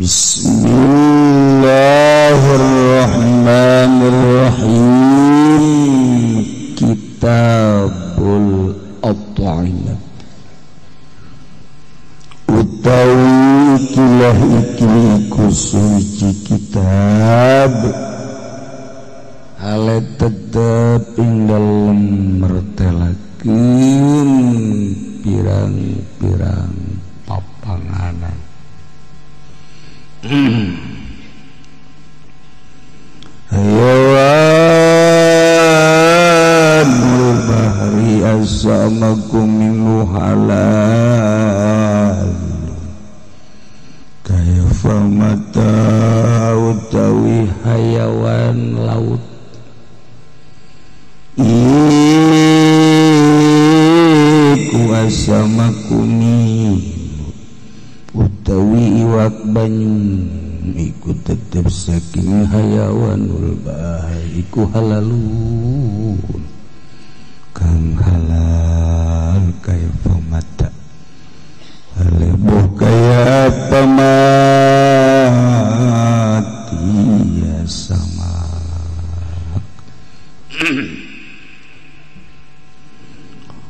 Bismillahirrahmanirrahim. Kitabul At'imah. Utawi ikilah iki iku suci kitab hale tetep ing dalem mertelakeun pirang-pirang papanganan. Hayawanul bahri asamakum minhu halal kaifa mata utawi hayawan laut iku asamakum utawi iwak banyu iku tetep saking hayawanul bahri iku halalun kang halal kaifa mata halebuh kaya apa mati ya samak.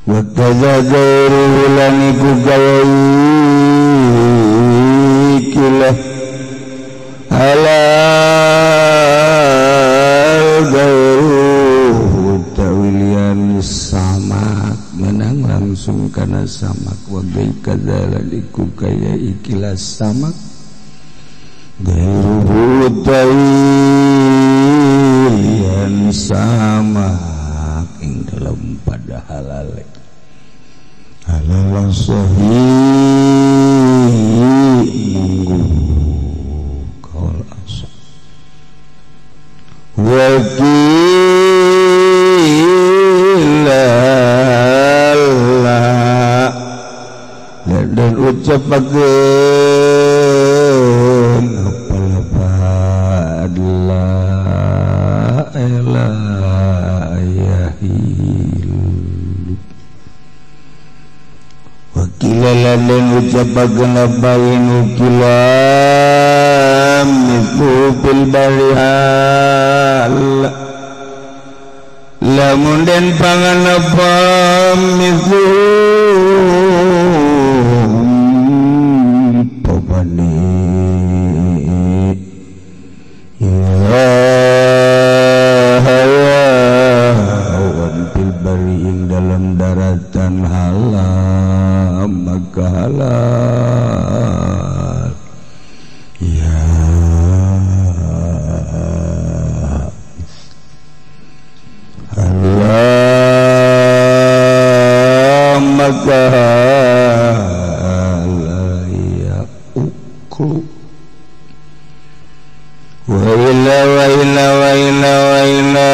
Wa kaza gairu lan iku gawe ikilah halal gairu tawilian samak menang langsung karena samak wagai kadzalan iku kaya ikilah samak gairu tawilian samak ing dalam pada halal halal sahih munggu kaul asal wakila dan ucapakeun apa la ilaha yahilu wakila lan ucapakeun apa kilam itu bil barihal lamun den pangan apa misu popane ya hayawan bil bari ing dalam daratan halam maka halal ya Allah maka ya uklu wa illa wa illa wa illa wa illa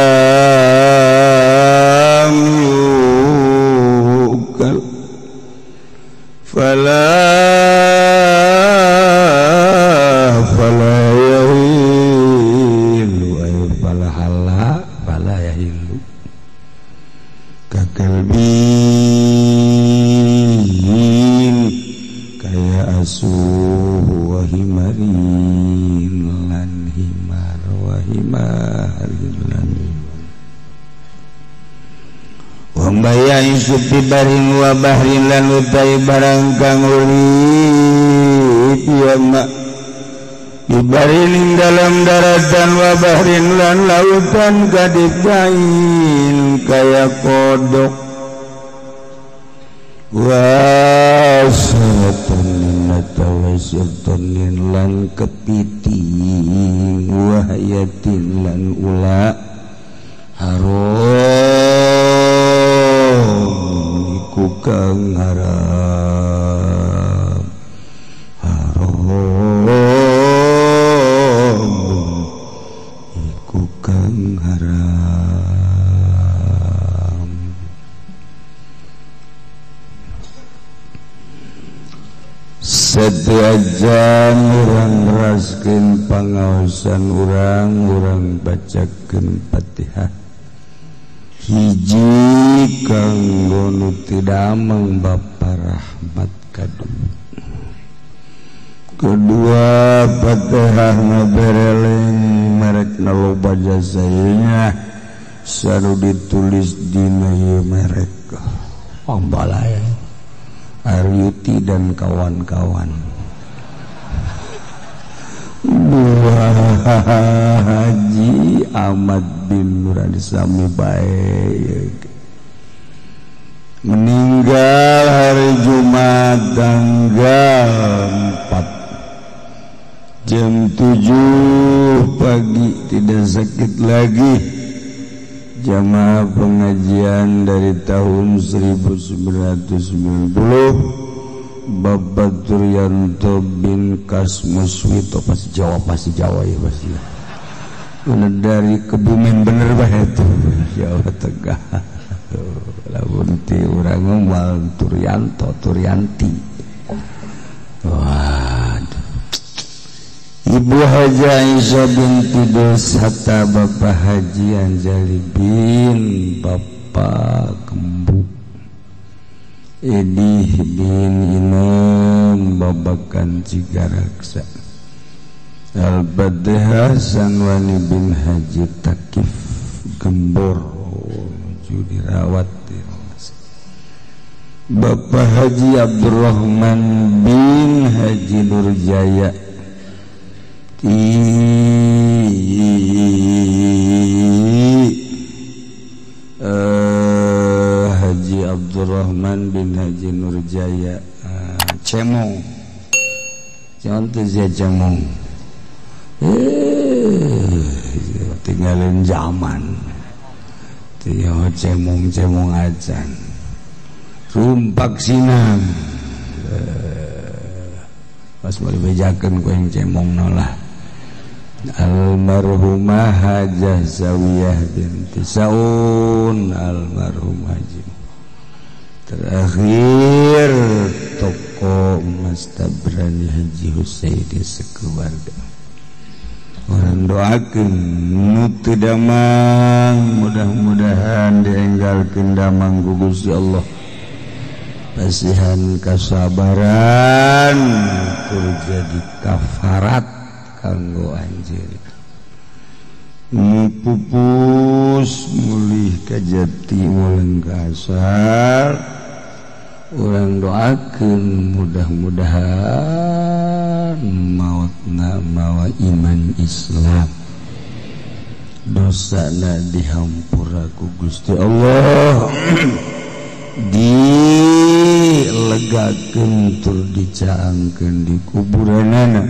yukal fala fala yahilu ay fala hala fala yahilu kakalbin kaya asuh wa himarin lan himar wa himarin lan himar wa mbayan supi barin wa bahrin lan utai barang kang urip ya ma dibarin dalam daratan wa bahrin lan lautan kaditain kaya kodok wasatanin atawasatanin lan kepiting wahayatin lan ula haram iku kang haram haram iku kang haram. Setiajan urang raskeun pangaosan urang urang bacakeun Fatihah hiji kanggo nu teu damang Bapa Rahmat kadu kedua Al-Fatihah ngabereleng merekna loba jasanya saru ditulis dina ieu merek pambalaya Aryuti dan kawan-kawan. Buah Haji Ahmad bin Nurani Sami baik meninggal hari Jumat tanggal 4 jam 7 pagi, tidak sakit lagi. Jamaah pengajian dari tahun 1990 Bapak Turyanto bin Kasmuswito, pasti Jawa, pasti Jawa ya pasti. Bener dari Kebumen, bener banget itu Jawa Tengah. Lamun ti urang ngomong Turyanto, Turyanti. Waduh. Ibu Haji Aisyah binti Dosata, Bapak Haji Anjali bin Bapak Kembu, Edi bin Inem Babakan Cigaraksa, Al-Fatihah Sanwani bin Haji Takif Gembor, dirawat di rumah sakit. Bapak Haji Abdurrahman bin Haji Nurjaya Haji Abdurrahman bin Haji Nurjaya Cemong, jangan tuh Cemong, tinggalin zaman tiyo cemong-cemong acan rumpak sinang pas boleh bejakan ku yang cemong nolah. Almarhumah Hajah Zawiyah binti Saun, almarhum Haji. Terakhir toko Mas Tabrani Haji Husaini sekeluarga. Orang doakeun nu teu damang, mudah-mudahan dienggalkeun damang ku Gusti Allah. Pasihan kasabaran tur jadi kafarat kanggo anjeun. Pupus mulih ka jati muleng ka asal. Urang doakeun mudah-mudahan mautna mawa iman Islam, dosana dihampura ku Gusti Allah, dilegakeun tur dicaangkeun di kuburanana.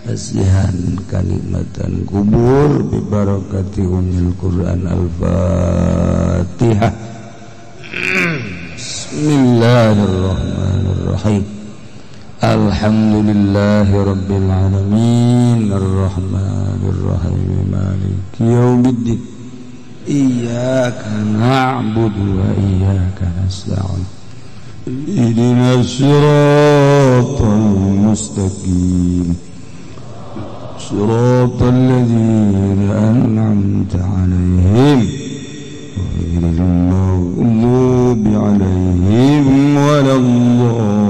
Pasihan kanikmatan kubur bi barakati umil Quran. Al-Fatihah. Bismillahirrahmanirrahim. Alhamdulillahi rabbil alamin, arrahmanir rahim, maliki yaumiddin, iyyaka na'budu wa iyyaka nasta'in, ihdinas siratal mustaqim, siratal ladzina an'amta 'alaihim ghairil maghdubi 'alaihim waladdallin.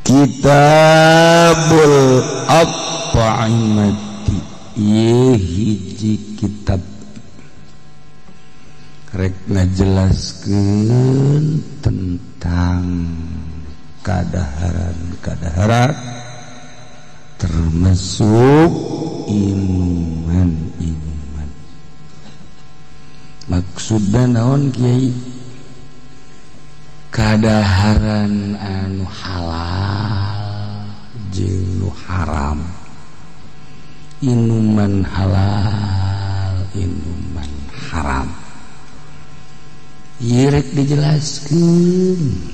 Kitabul At'imati, ieu hiji kitab rek ngajelaskeun tentang kadaharan-kadaharan termasuk inuman-inuman. Maksudna naon Kiai? Kadaharan anu halal jeung nu haram, inuman halal, inuman haram. Ieu rek dijelaskeun.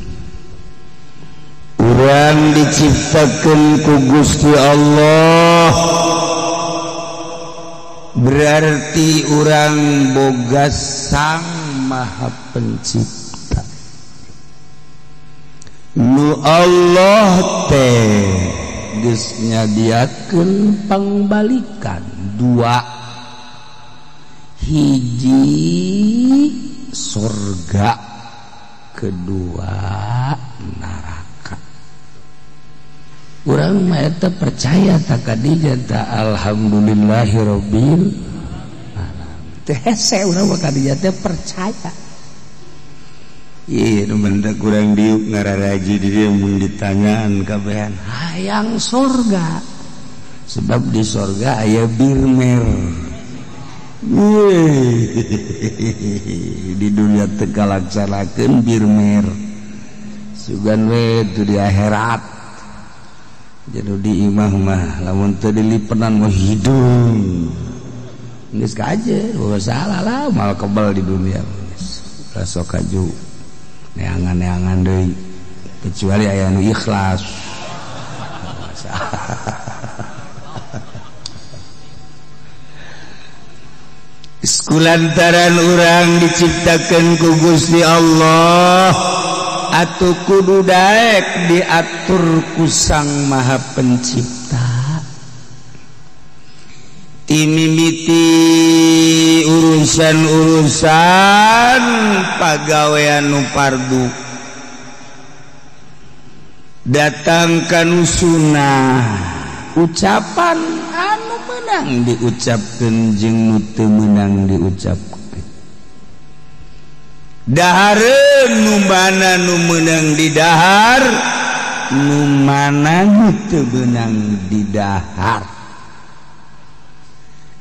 Urang diciptakeun ku Gusti Allah, berarti urang boga Sang Maha Pencipta. Nu Allah teh geus nyadiakeun pangbalikan dua, Hiji surga, kedua neraka. Urang mah eta percaya ta ka dinya ta alhamdulillahirabbil alamin. Teh hese urang mah ka dinya teh percaya. Ieu nu benda kurang diuk ngararaji di dieu mun ditanyaan kabehan hayang surga. Sebab di surga aya birmer. Di dunia teu kalaksanakeun birmer. Sugan we teu di akhirat. Jadi di imah mah lamun teu dilipenan mah hidung. Geus kaje, salah lah mal kebal di dunia. Geus sok kaju neangan-neangan deui kecuali aya nu ikhlas. Kulantaran urang diciptakeun ku Gusti Allah atuh kudu daek diatur ku Sang Maha Pencipta. Timimiti urusan-urusan pagawean nu fardu datang ka nu sunnah, ucapan anu menang diucapkeun jeung nu teu meunang diucapkeun, dahareun nu mana nu meunang didahar, nu mana nu teu meunang didahar.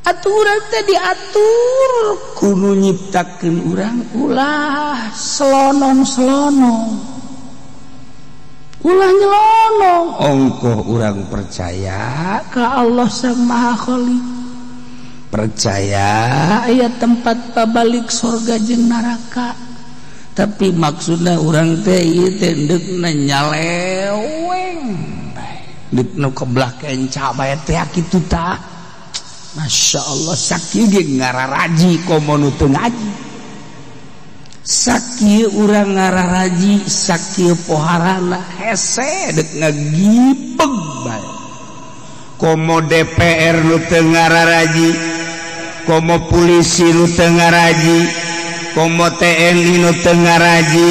Aturan teh diatur kudu nyiptakeun urang ulah selonong-selonong, ulah nyelonong. Ongkoh urang percaya ka Allah Sang Maha Khalik, percaya aya tempat pabalik surga jeung neraka. Tapi maksudna urang teh ieu teh deukna nyaleweng bae, deukna kebelah kenca bae teh kitu tah. Masya Allah sakieu ge ngararaji komo nu teu ngaji. Sakieu urang ngararaji, sakieu poharana hese deuk ngagibeg bae. Komo DPR nu teu ngararaji, komo polisi nu teu ngaraji, komo TNI nu teu ngaraji,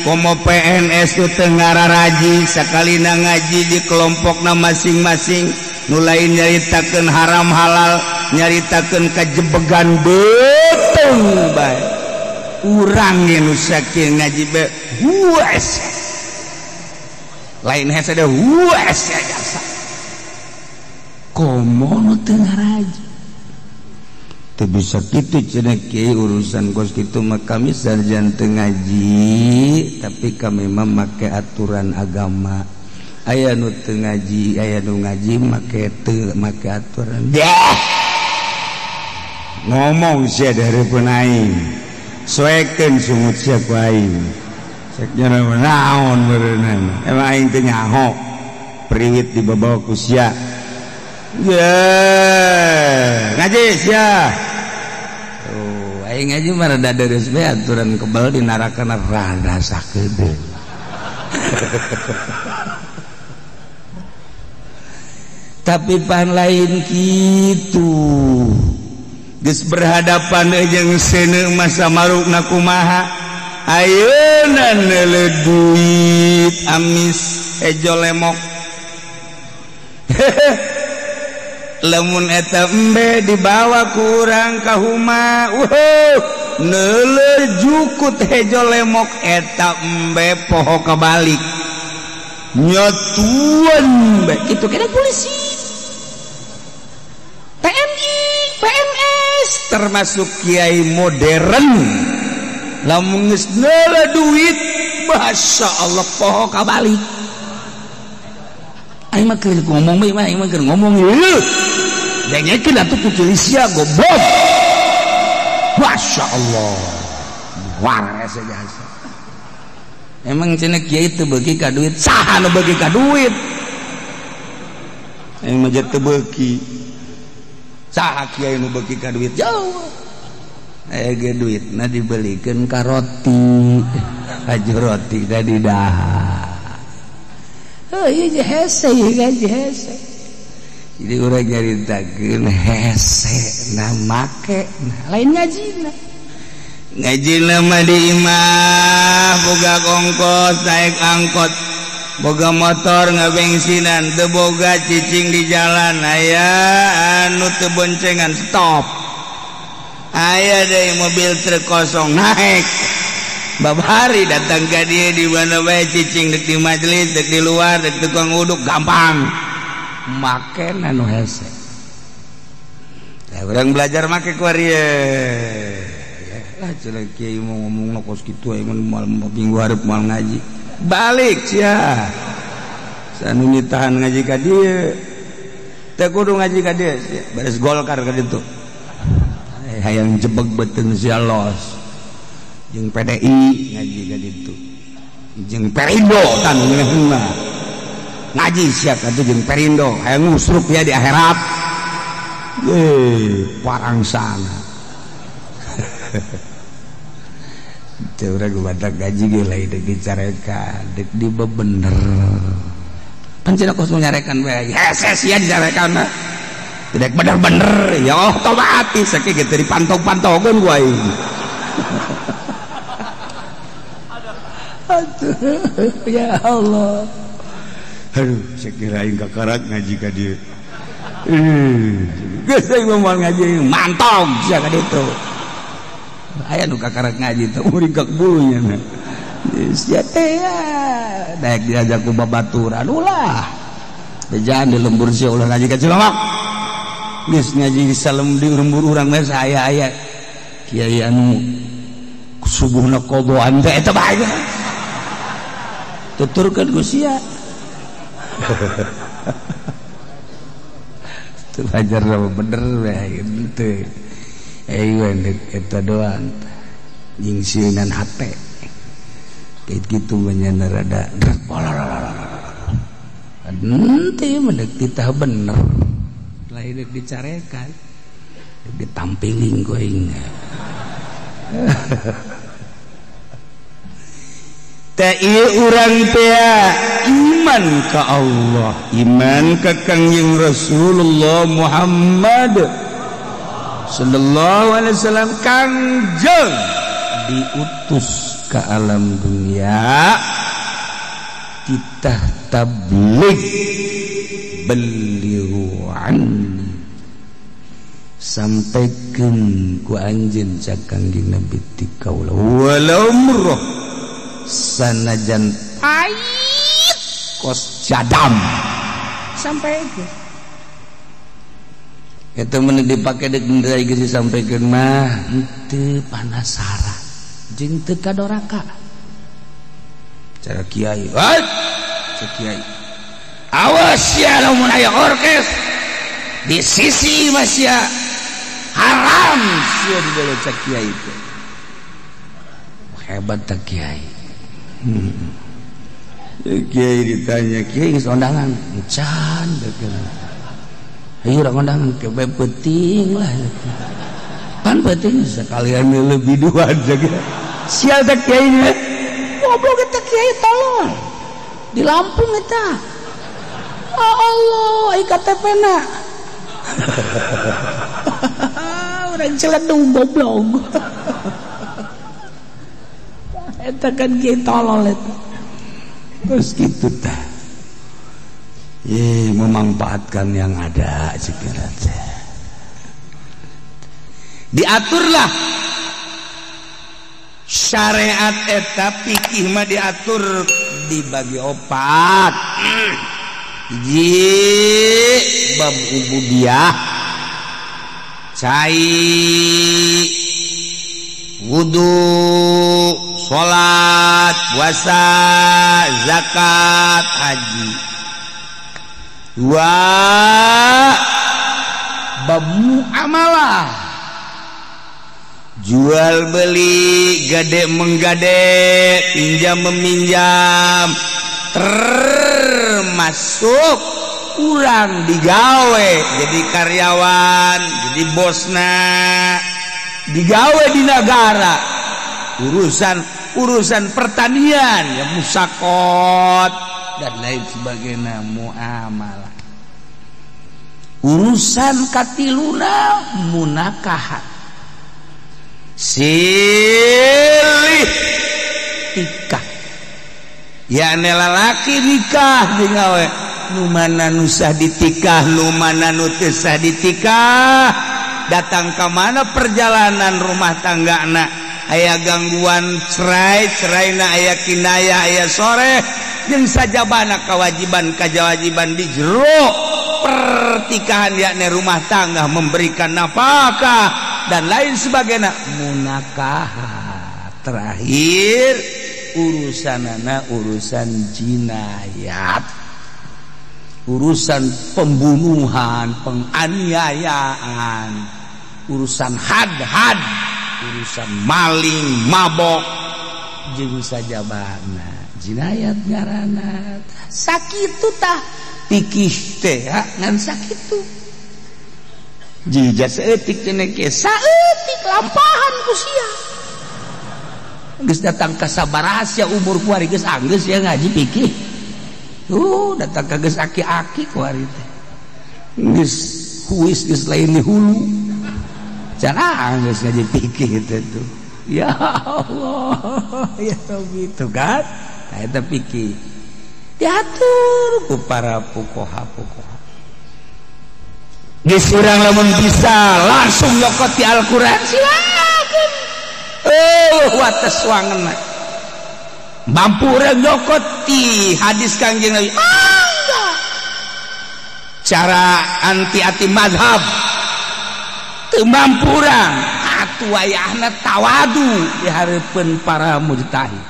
komo PNS nu teu ngararaji, sakalina ngaji di kelompokna masing-masing. Nu lain nyaritakeun haram halal, nyaritakeun kajebegan beuteung bae. Urang nu sakieu ngaji bae hues. Lain hese deh hues jasa. Komo nu teu ngaraji. Teu bisa kitu cenah kiai urusan kos kitu mah kami sarjan teu ngaji, tapi kami mah make aturan agama. Aya nu teu ngaji, aya nu ngaji make teu make aturan. Deh. Ngomong sia dari aing. Soekeun sungut sia ku aing. Cek nya naon meureunna. Emang aing teu nyaho. Priwit dibabawa ku sia. Ye, ngaji sia. Tuh, aing ngaji mah rada dereus bae aturan kebal di narakana rada sakedeung. Tapi pan lain kitu. Geus berhadapan jeung seuneu masa marukna kumaha. Ayeuna neuleuh duit amis hejo lemok. Lamun eta embe dibawa ku urang ka huma, neuleuh jukut hejo lemok eta embe poho kabalik. Nyatuan bae kitu kena polisi. TNI, PNS termasuk kiai modern. Lamun geus neuleuh duit, masya Allah poho kabalik. Aing mah keur ngomong bae mah, aing mah keur ngomong ieu. Dengekeun atuh ku sia goblok. Masya Allah. Waras jasa. Emang cenah kiai teu beuki ka duit, saha nu beuki ka duit? Aing mah teu beuki. Saha kiai nu beuki ka duit? Jauh. Aya ge duitna dibelikeun ka roti. Haju roti tadi dahar. Oh, ieu hese, ieu gaji hese. Jadi urang nyaritakeun hese na make nah, lain ngajina. Ngajina mah di imah boga kongkos naik angkot, boga motor ngabengsinan, teu boga cicing di jalan, aya anu teu boncengan stop. Aya deui mobil truk kosong naik. Babari datang ka dieu di mana bae cicing dek di majelis, dek di luar, dek tukang uduk gampang. Make anu hese. Lah urang belajar make ku ari lah cenah kiai mau ngomongna kos kitu aya mun moal minggu hareup moal ngaji. Balik sia. Sanu nyitahan ngaji ka dieu. Teu kudu ngaji ka dieu sia. Beres Golkar ka ditu. Hayang jebeg beuteung sia los. Jeung PDI ngaji ka ditu. Jeung Perindo tan ngeunah. Ngaji sia ka ditu jeung Perindo, hayang ngusruk ya di akhirat. Parangsana. Teu urang badak gaji ge lain deuk dicarekan, deuk dibebener. Pan cenah kos nyarekan bae. Hese sia dicarekan mah. Tidak bener-bener, ya Allah otomatis sakieu ge dipantog-pantogeun ku aing. Aduh, ya Allah. Aduh, sakira aing kakarak ngaji ka dieu. Geus aing moal ngaji, mantog sia ka ditu. Aya nu kakarak ngaji teh muringkak bulunya na. Sia teh daek diajak ku babaturan ulah. Bejaan di lembur sia ulah ngaji ka Cilongok. Geus ngaji di salem di lembur urang mah aya-aya kiai anu subuhna qadhaan teh eta bae. Tuturkeun ku sia. Teu ajar bener bae henteu. Eta doang jeung sieunan hate kayak gitu menyana rada henteu mendek titah bener lain dek dicarekan ditampiling ku aing teh ieu urang teh iman ka Allah, iman ka Kangjeng Rasulullah Muhammad sallallahu alaihi wasallam. Kangjeng diutus ke alam dunia titah tabligh balighu anni, sampaikeun ku anjeun cak Kangjeng Nabi ti kaula walau murrah sanajan pait kos jadam sampaikeun. Itu mun dipake deuk bendera geus disampaikeun mah henteu panasaran jeung teu kadoraka. Cara kiai, heuh cek kiai, awas sia lamun aya orkes di sisi mah sia haram sia di dalam cek kiai teh. Hebat teh kiai. Kiai ditanya, kiai geus undangan encan deuk. Ayo urang undangan ke penting lah. Pan penting sekalian lebih dua aja. Sial teh kiai nya. Goblok eta kiai tolol. Di Lampung eta. Oh Allah, ai KTP na. Urang Ciledug goblok. Eta kan kiai tolol eta. Terus gitu tah. Ye, memanfaatkan yang ada sekira teh. Diaturlah syariat eta fikih mah diatur dibagi opat. Hiji bab ubudiyah, cai, wudu, salat, puasa, zakat, haji. Dua bab muamalah, jual beli, gade menggade, pinjam meminjam, termasuk urang digawe jadi karyawan, jadi bosna, digawe di negara, urusan pertanian, ya musakot dan lain sebagainya, muamalah. Urusan katiluna munakahat, silih tikah, ya lalaki nikah jeung awe nu mana nu sah ditikah, nu mana nu teu sah ditikah, datang ka mana perjalanan rumah tanggana, aya gangguan cerai, ceraina aya kinaya, aya sore, jeung sajabana kewajiban kawajiban di jero pertikahan yakni rumah tangga, memberikan nafkah dan lain sebagainya, munakahat. Terakhir urusanana urusan jinayat, urusan pembunuhan, penganiayaan, urusan had-had, urusan maling, mabok, jeung sajabana jinayat ngaranna. Sakitu tah pikih teh ngan sakitu. Jija saeutik cenah ke saeutik lampahan ku sia. Geus datang ka sabaraha sia umur kuari geus anggeus ya ngaji pikih. Datang ka geus aki-aki kuari teh. Geus huis geus lain di hulu. Can anggeus ngaji pikih teh tuh. Ya Allah, ya Rabbi itu kan. Nah eta pikih. Diatur ku para fuqaha-fuqaha. Geus urang lamun bisa langsung nyokot di Al-Qur'an silakan. Wates wangenna. Mampu urang nyokot di hadis Kangjeng Nabi. Mangga. Cara anti-anti mazhab teu mampu urang atuh wayahna tawadu di hareupeun para mujtahid.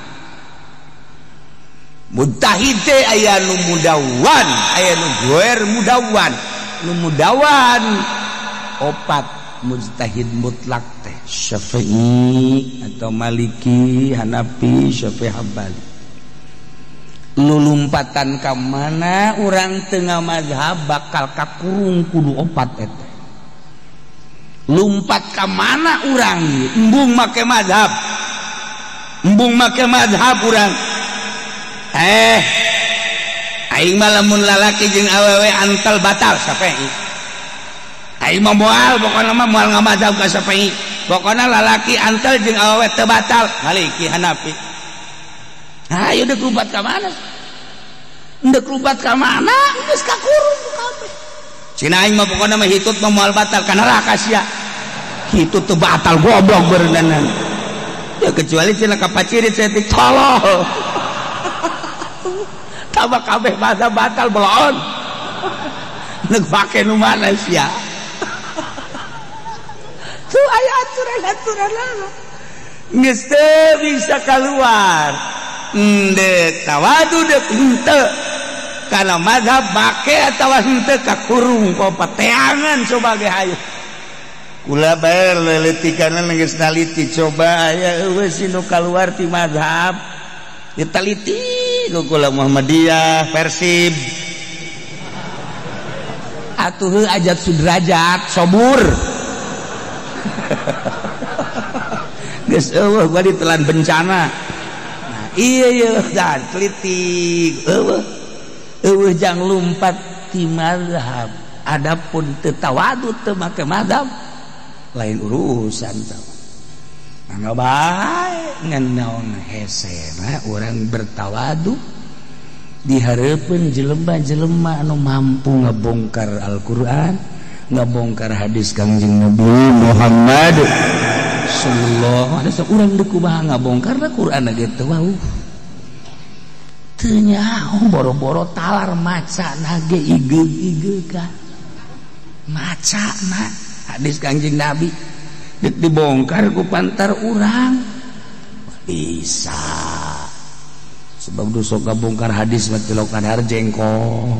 Mujtahid teh aya nu mudawan, aya nu goer mudawan. Nu mudawan opat mujtahid mutlak teh Syafi'i atau Maliki, Hanafi, Syafi'i, Hambali. Lulumpatan ka mana urang teu ngamazhab bakal kakurung kudu opat eta. Lumpat ka mana urang embung make mazhab, embung make mazhab urang. Aing mah lamun lalaki jeung awewe antal batal Syafi'i. Aing mah moal pokona mah moal ngamazhab ka Syafi'i. Pokona lalaki antal jeung awewe teu batal Maliki, Hanafi. Hayu deuk lumpat ka mana? Deuk lumpat ka mana? Geus kakurung kabeh. Cina aing mah pokona mah hitut mah moal batal ka neraka sia. Hitut teu batal goblok beureunan. Ya kecuali cenah ka pacirit saeutik tolol. Tambah kabeh batal batal belon. Neuk pake nu mana sia. Tuh aya aturan-aturan lah. Geus teu bisa keluar. Endek tawadu dek henteu. Kana mazhab make atawa henteu kakurung pateangan coba ge hayu. Kula bae leutikana geus naliti coba aya eueuh si nu kaluar ti mazhab. Ditaliti ku kula Muhammadiyah, Persib. Atuh heuh ajat sudrajat sobur. Geus eueuh gua ditelan bencana. Nah, iya iya dan teliti eueuh. Eueuh jang lumpat ti mazhab. Adapun teu tawadu teu make mazhab lain urusan tah. Mangga bae ngan naon hesena urang bertawadu di hareupeun jelema-jelema anu mampu ngabongkar Al-Qur'an, ngabongkar hadis Kangjeng Nabi Muhammad sallallahu alaihi wasallam. Urang deuk kumaha ngabongkarna Qur'an ge teu wauh. Teu nyaho boro-boro talar maca ge igeug-igeukan. Macana hadis Kangjeng Nabi deuk dibongkar ku pantar urang bisa. Sebab dosa ngabongkar hadis mah tilok kadahar jengkol,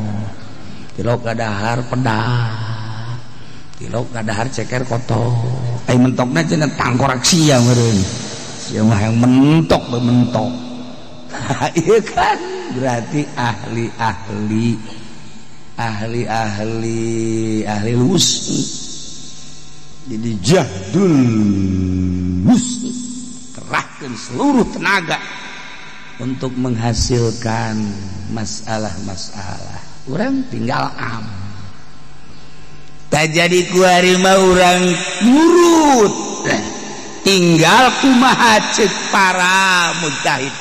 tilok kadahar pedah, tilok kadahar ceker kotor. Ai mentokna cenah tangkorak sia meureun. Sia mah yang mentok bae mentok. Iya kan? Berarti ahli-ahli ahli-ahli ahli lus. Jadi jahdul wus, kerahkan seluruh tenaga untuk menghasilkan masalah-masalah. Orang tinggal am. Tak jadi kuari mah urang nurut. Tinggal kumaha ceuk para mujtahid.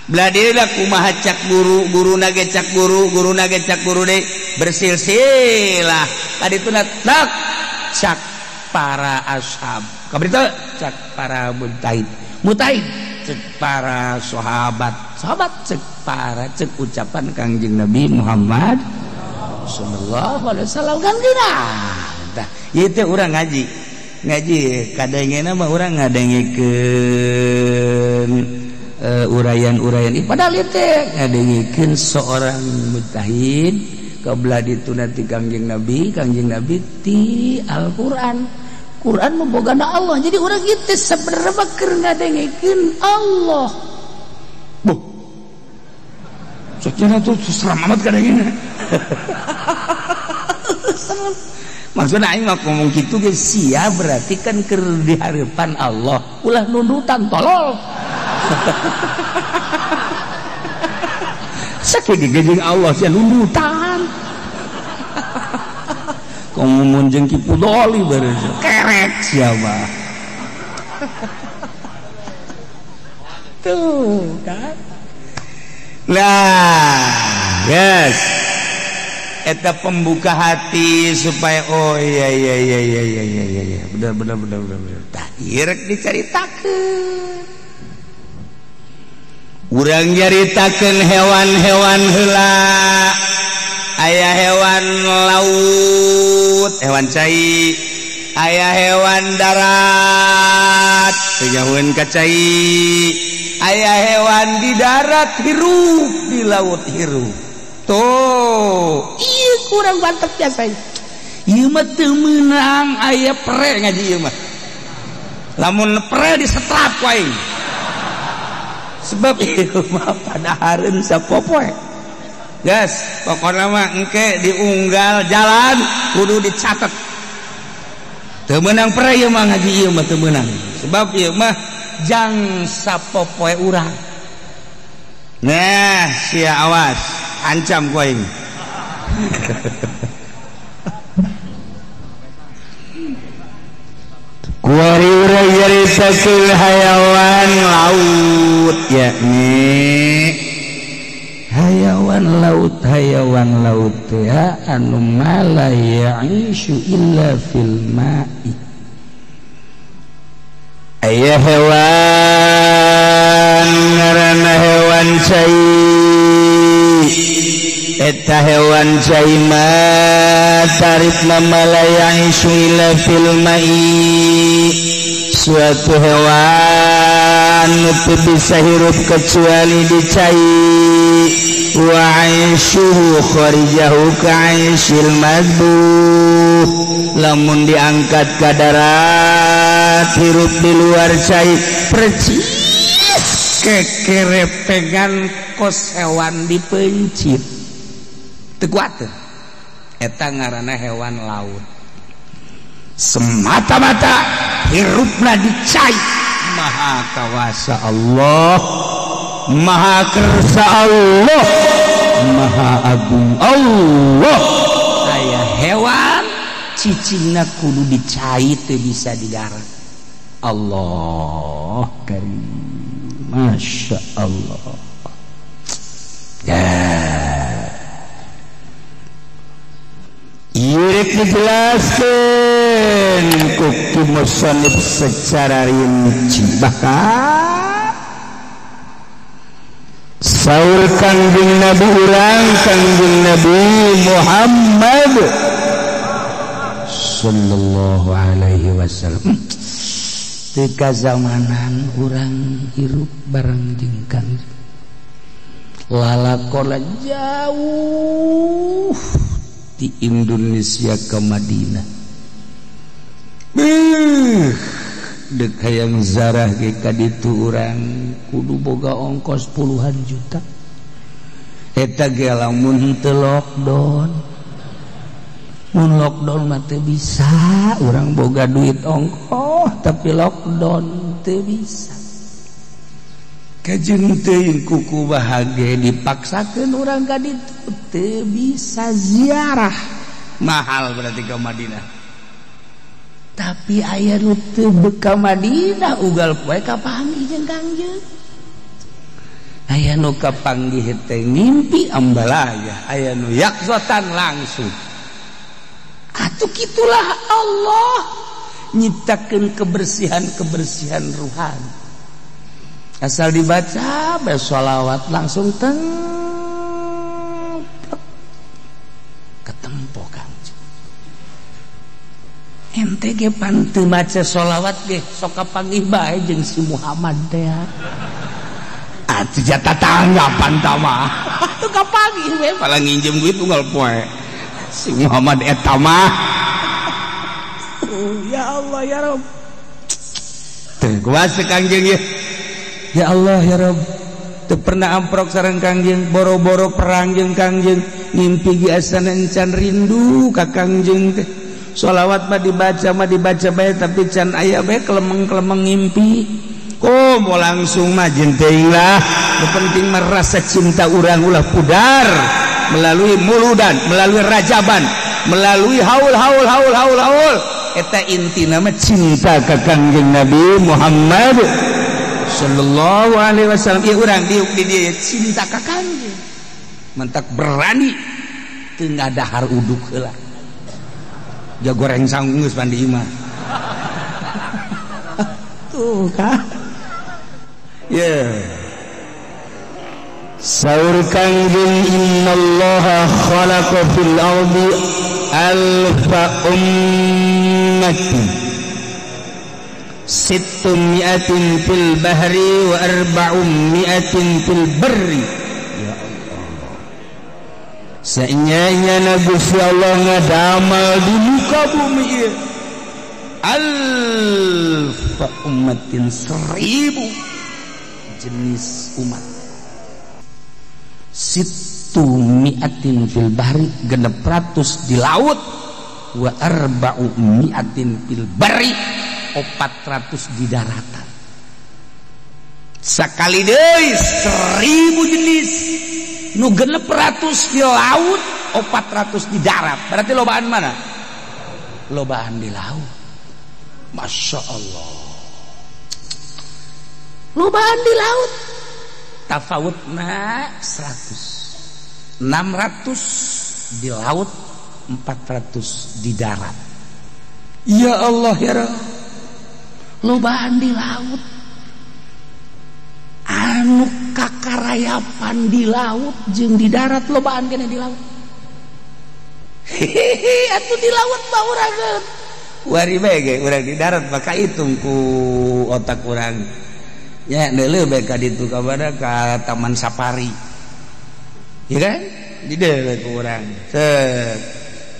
Belah diri lah kumaha cak guru, guru nage cak guru, guru nage cak guru deh bersilsilah. Tadi itu tak cak para ashab. Kabar itu cak para mujtahid. Mujtahid cek para sahabat. Sahabat cek para cek ucapan Kangjeng Nabi Muhammad sallallahu alaihi wasallam kan gina. Tah, ieu teh urang ngaji. Ngaji kadangena mah urang ngadengekeun uraian-uraian. Padahal ieu teh ngadengekeun seorang mujtahid kabelah ditu nanti Kangjeng Nabi ti Al-Qur'an. Quran membogana Allah. Jadi urang ieu teh sabenerna mah keur ngadengekeun Allah. Buh. Socana tuh seram amat kadangena. Serem. Maksudna aing mah ngomong kitu ge sia berarti kan keur di hareupan Allah. Ulah nundutan tolol. Sakieu ge jeung Allah sia nundutan. Komo jeung Ki Pudoli barejo. Kerek sia mah. Tuh kan. Nah, yes. Eta pembuka hati supaya oh iya iya iya iya iya iya iya benar benar benar benar. Tah ieu rek dicaritakeun. Urang nyaritakeun hewan-hewan heula. Aya hewan laut, hewan cai, aya hewan darat, teu nyahueun ka cai. Aya hewan di darat hirup, di laut hirup. Tuh, ieu kurang mantep jasa. Ieu mah teu meunang aya pere ngaji ieu mah. Lamun pere disetrap ku aing. Sebab ieu mah padahareun sapopoe. Gas, pokona mah engke diunggal jalan kudu dicatet. Teu meunang pere ieu mah ngaji ieu mah teu meunang. Sebab ieu mah jang sapopoe urang. Nah, sia awas, ancam ku aing. Kuari urang nyaritakeun hayawan laut yakni hayawan laut ya anu ma la ya'ishu illa fil ma'i. Aya hewan ngaranna hewan cai. Eta hewan cai mah tarifna ma la ya'ishu illa fil ma'i. Suatu hewan nu teu bisa hirup kecuali di cai. Wa aishuhu kharijahu ka'aisyil madbuh. Lamun diangkat ka darat hirup di luar cai percis kekerepengan kos hewan dipencit teu kuat. Eta ngaranna hewan laut. Semata-mata hirupna di cai. Maha kawasa Allah, Maha kersa Allah, Maha agung Allah. Aya hewan cicingna kudu dicai teu bisa di darat. Allah karim, Masya Allah. Ya. Ieu dijelaskeun ku Ki Musannif secara rinci. Bahkan saur Kangjeng Nabi urang Kangjeng Nabi Muhammad sallallahu alaihi wasallam. Teu kazamanan urang hirup bareng jeung Kangjeng. Lalakona jauh di Indonesia ke Madinah. Dek hayang zarah ge ka ditu urang kudu boga ongkos puluhan juta. Eta ge lamun teu lockdown. Mun lockdown mah teu bisa, urang boga duit ongkoh tapi lockdown teu bisa. Kajeng teuing kuku bahage dipaksakeun urang ka ditu teu bisa ziarah. Mahal berarti ke Madinah. Tapi aya nu teu ka Madinah ugal poe kapanggih jeung Kangjeng. Aya nu kapanggih teh ngimpi ambalaya, aya nu yakzotan langsung. Atuh kitulah Allah nyiptakeun kebersihan-kebersihan ruhani. Asal dibaca bae sholawat langsung teng ketempo Kangjeng. Ente ge pan teu maca sholawat ge sok kapanggih bae jeung si Muhammad teh. Atuh jatah tanggapan ta mah. Atuh kapanggih we malah nginjem duit unggal poe. Si Muhammad eta mah. Ya Allah ya Rabb. Teu kuasa Kangjeng ye. Ya Allah ya Rabb. Teu pernah amprok sareng Kangjeng, boro-boro perang jeung Kangjeng, ngimpi ge asana encan rindu ka Kangjeng teh. Sholawat mah dibaca bae tapi can aya bae kelemeng-kelemeng ngimpi. Oh, mau langsung mah jeung teuing lah. Nu penting mah rasa cinta urang ulah pudar melalui muludan, melalui rajaban, melalui haul haul haul haul haul. Eta intina mah cinta ka Kangjeng Nabi Muhammad sallallahu alaihi wasallam. Ieu urang diuk di dieu cinta ka Kangjeng. Mentak berani teu ngadahar uduk heula. Ja goreng sanggung geus pan di imah. Tuh kan. Yeah. Saur Kangjeng innallaha khalaqa fil ardi alfa ummati sittumi'atin fil bahri wa arba'umi'atin fil barri. Ya Allah, sainyanya Gusti Allah ngadamal di muka bumi ieu alfa ummatin, 1000 jenis umat, situ mi'atin fil bahri, 600 di laut, wa arba'u mi'atin fil barri, 400 di daratan. Sekali deui 1000 jenis nu 600 di laut, 400 di darat. Berarti lobaan mana? Lobaan di laut. Masya Allah, lobaan di laut. Tafawutna 100, 600 di laut, 400 di darat. Ya Allah ya Rabb, lobaan di laut. Anu kakarayapan di laut jeung di darat lobaan kene di laut. Hehehe, atuh di laut mah urang wari bae ge urang di darat maka hitung ku otak urang. Ya deuleu bae ka ditu ka mana ka Taman Safari. Ya kan? Di deuleu ku urang. Set.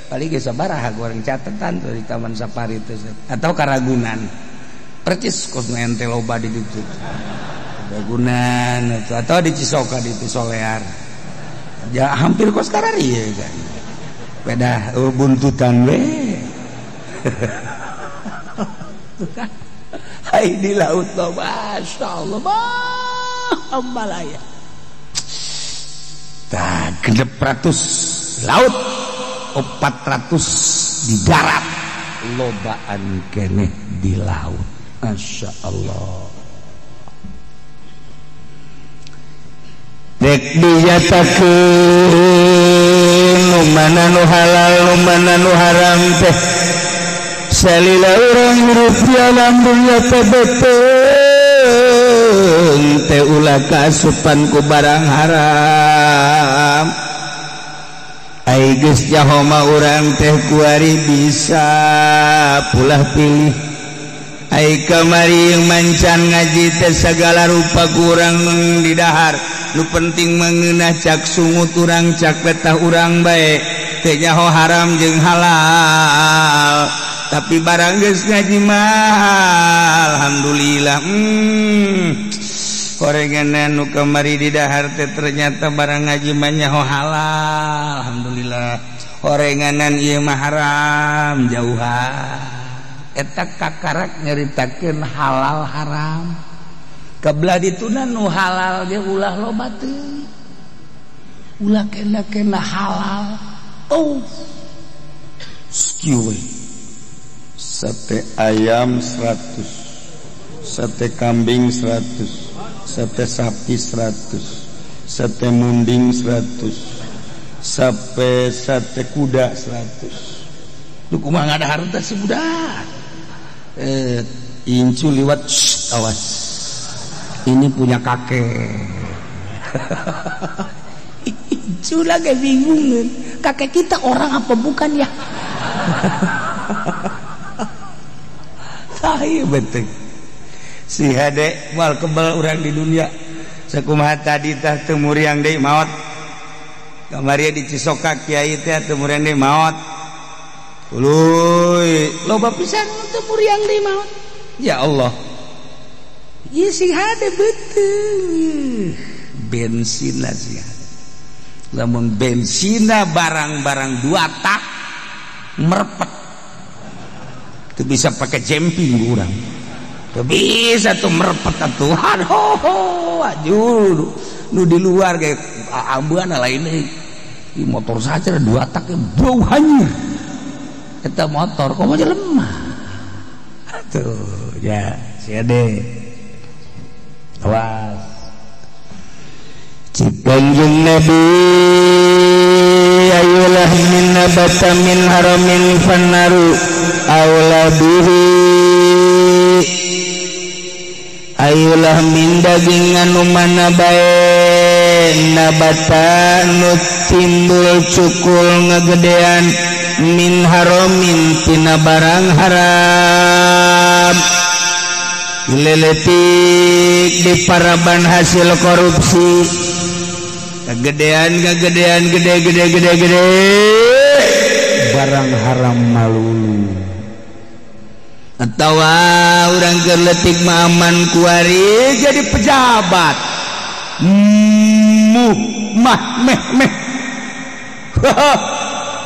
Paling ge sabaraha ku urang catetan tuh di Taman Safari teh atau ka Ragunan. Percis kos nu ente loba di ditu. Ragunan atau di Cisoka di Solear. Ya hampir kos karari ya kan. Beda buntutan we. Tuh kan. Hai di laut loh, Masya Allah, ambalaya. Tah, 600 laut, 400 di darat, lobaan keneh di laut. Masya Allah. Dek dinyatakeun nu mana nu halal nu mana nu haram teh. Salila urang hirup di alam dunya teh beuteung teh ulah kaasupan ku barang haram. Ai geus nyaho mah urang teh kuari bisa pulah pilih. Ai kamari mancan ngaji teh sagala rupa kurang didahar. Nu penting mengeunah cak sungut urang cak petah urang bae teh nyaho haram jeung halal. Tapi barang geus ngaji mah alhamdulillah. Horengan nu kamari di dahar teh ternyata barang ngaji mah nyaho halal, alhamdulillah. Horenganan ieu mah haram jauhan. Eta kakarak nyaritakeun halal haram. Kebelah dituna nu halal ge ulah loba teuing. Ulah kena-kena halal. Oh. Kieu we. Sate ayam 100, sate kambing 100, sate sapi 100, sate munding 100, sampai sate kuda 100. Lu kumaha ngada harta si budak. Incu liwat, shh, awas. Ini punya kakek. Incu lagi bingung. Kakek kita orang apa bukan ya? Saya betul. Si hade moal kebal urang di dunia. Sakumaha tadi tah teu muriang deui maot. Kamari di Cisoka kiai teh teu muriang deui maot. Uluy, loba pisan teu muriang deui maot. Ya Allah. Ieu si hade betul. Bensin lah si hade. Lamun bensina barang-barang dua tak merepet. Itu bisa pakai jemping urang. Teu bisa tuh merepet atuh. Aduh, aduh. Nu di luar kayak ambean lain deui. Motor saja dua tak bau hanyir. Eta motor komo lemah. Tuh, ya, si ade. Awas. Kanjeng Nabi ayulah min nabata min haramin fannaru aula bihi. Ayulah min daging anu mana bae nabata nu timbul cukul ngegedean min haramin tina barang haram. Leletik di paraban hasil korupsi kegedean kegedean gede gede gede gede barang haram malulu. Atawa urang keur leutik mah aman kuari jadi pejabat muh mah meh meh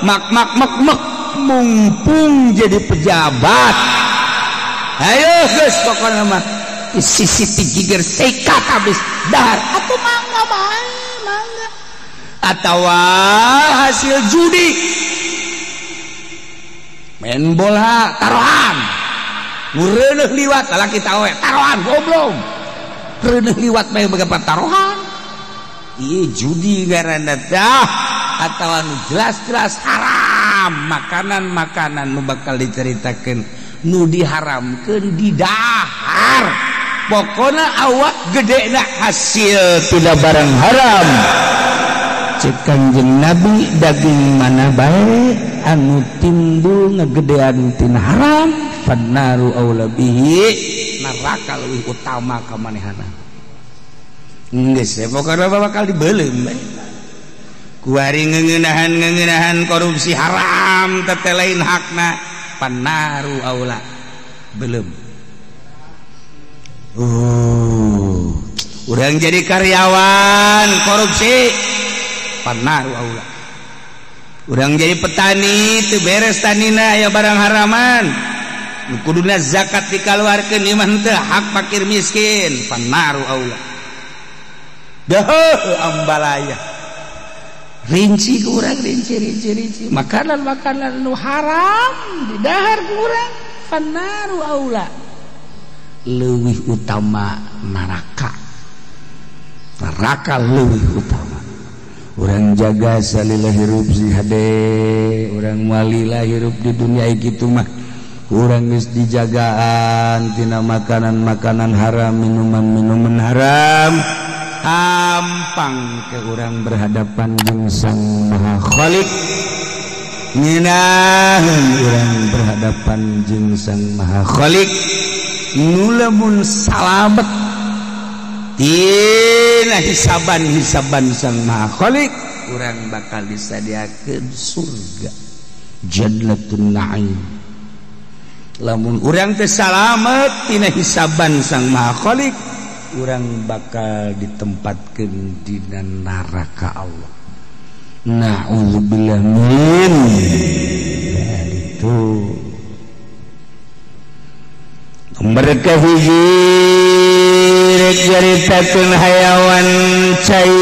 mak mak mak mak mumpung jadi pejabat. Ayo geus pokona mah sisi giger sikat habis dahar atuh mangga bae mangga. Atawa hasil judi main bola taruhan reuneuh liwat lalaki tawe taruhan goblok reuneuh liwat bae beberapa taruhan ieu judi ngaranna tah. Atawa nu jelas-jelas haram makanan-makanan nu bakal diceritakeun nu diharamkeun di dahar. Pokona awak gedena hasil tidak barang haram. Cek Kanjeng Nabi daging mana bae anu timbul ngegedean tina haram fannaru aula bihi, neraka leuwih utama ka manehana. Geus pokona bakal dibeuleum bae. Kuari ngeuneunahan korupsi haram teh lain hakna pannaru aula belum. Urang jadi karyawan korupsi pannaru aula. Urang jadi petani teu beres tanina aya barang haraman. Nu kuduna zakat dikaluarkeun ieu mah henteu hak fakir miskin pannaru aula. Deuh ambalaya. Rinci kurang rinci rinci rinci makanan-makanan nu haram di dahar kurang pannaru aula leuwih utama neraka. Neraka leuwih utama. Urang jaga salila hirup si hade, urang malila hirup di dunia kitu mah. Urang geus dijagaan tina makanan-makanan haram, minuman-minuman haram. Hampang ke urang berhadapan jeung Sang Maha Khalik. Ngeunaheun urang berhadapan jeung Sang Maha Khalik. Nu lamun salamet tina hisaban-hisaban Sang Maha Khalik, urang bakal disadiakeun surga Jannatun Na'im. Lamun urang teu salamet tina hisaban Sang Maha Khalik, urang bakal ditempatkeun dina neraka Allah. Na'udzubillah min itu. Mereka hiji rek nyaritakeun hayawan cai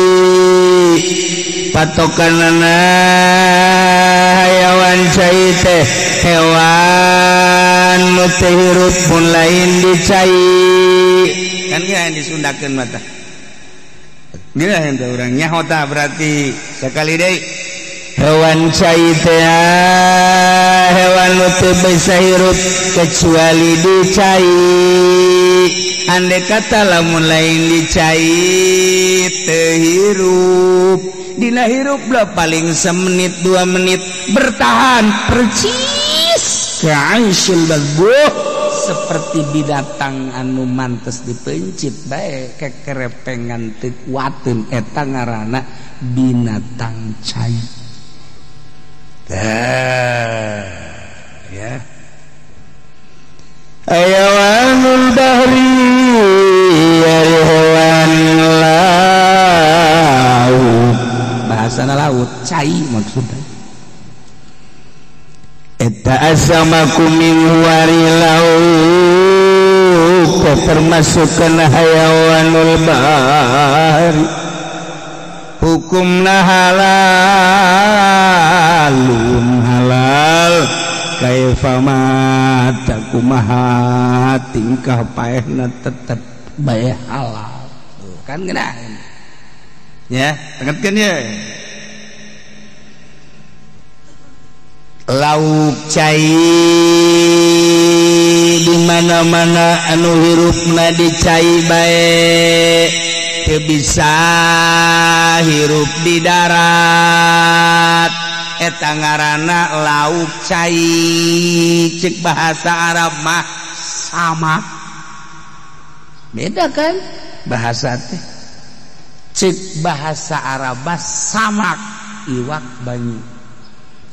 patokanana hayawan hewan cai teh hewan nu teu hirup mun lain di cai kan geus disundakeun mah tah geus henteu urang nyaho tah berarti sakali deui hewan cai teh hewan nu teu bisa hirup kecuali di cai andai kata lamun lain di cai teu hirup dina hirup lah paling semenit 2 menit bertahan percis ka'aisyil bazbuh seperti binatang anu mantes dipencit bae kekerepengan teu kuateun eta ngaranna binatang cai. Ya. Ayawanul bahri hewan laut bahasana laut cai maksudna eta asamaku min wari laut termasuk kana hayawanul bahri hukumna halalun halal kaifa mata kumaha tingkah paehna tetep bae halal. Tuh kan geuna ya ingatkeun ye lauk cai di mana-mana anu hirupna di cai bae teu bisa hirup di darat eta ngaranna lauk cai cek bahasa Arab mah sama beda kan bahasa teh cek bahasa Arab mah samak iwak banyu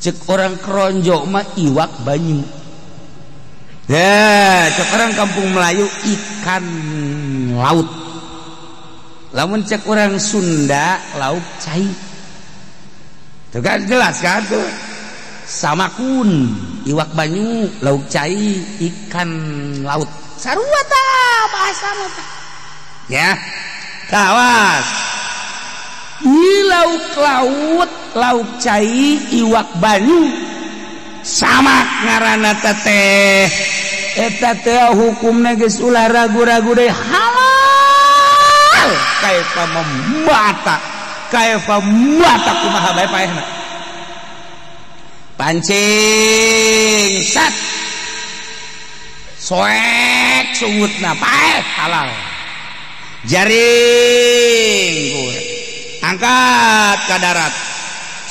cek orang keronjok mah iwak banyu ya cek orang kampung Melayu ikan laut lamun cek orang Sunda lauk cai tuh kan jelas kan tuh samakun iwak banyu lauk cai ikan laut sarua tah bahasa mah ya kawas i lauk laut lauk cai iwak banyu samak ngaranna teh eta teh hukumna geus ulah ragu-ragu deui halal kaifa membata kaifa mata kumaha bae paehna pancing sat soek sungutna paeh halal jaring angkat ka darat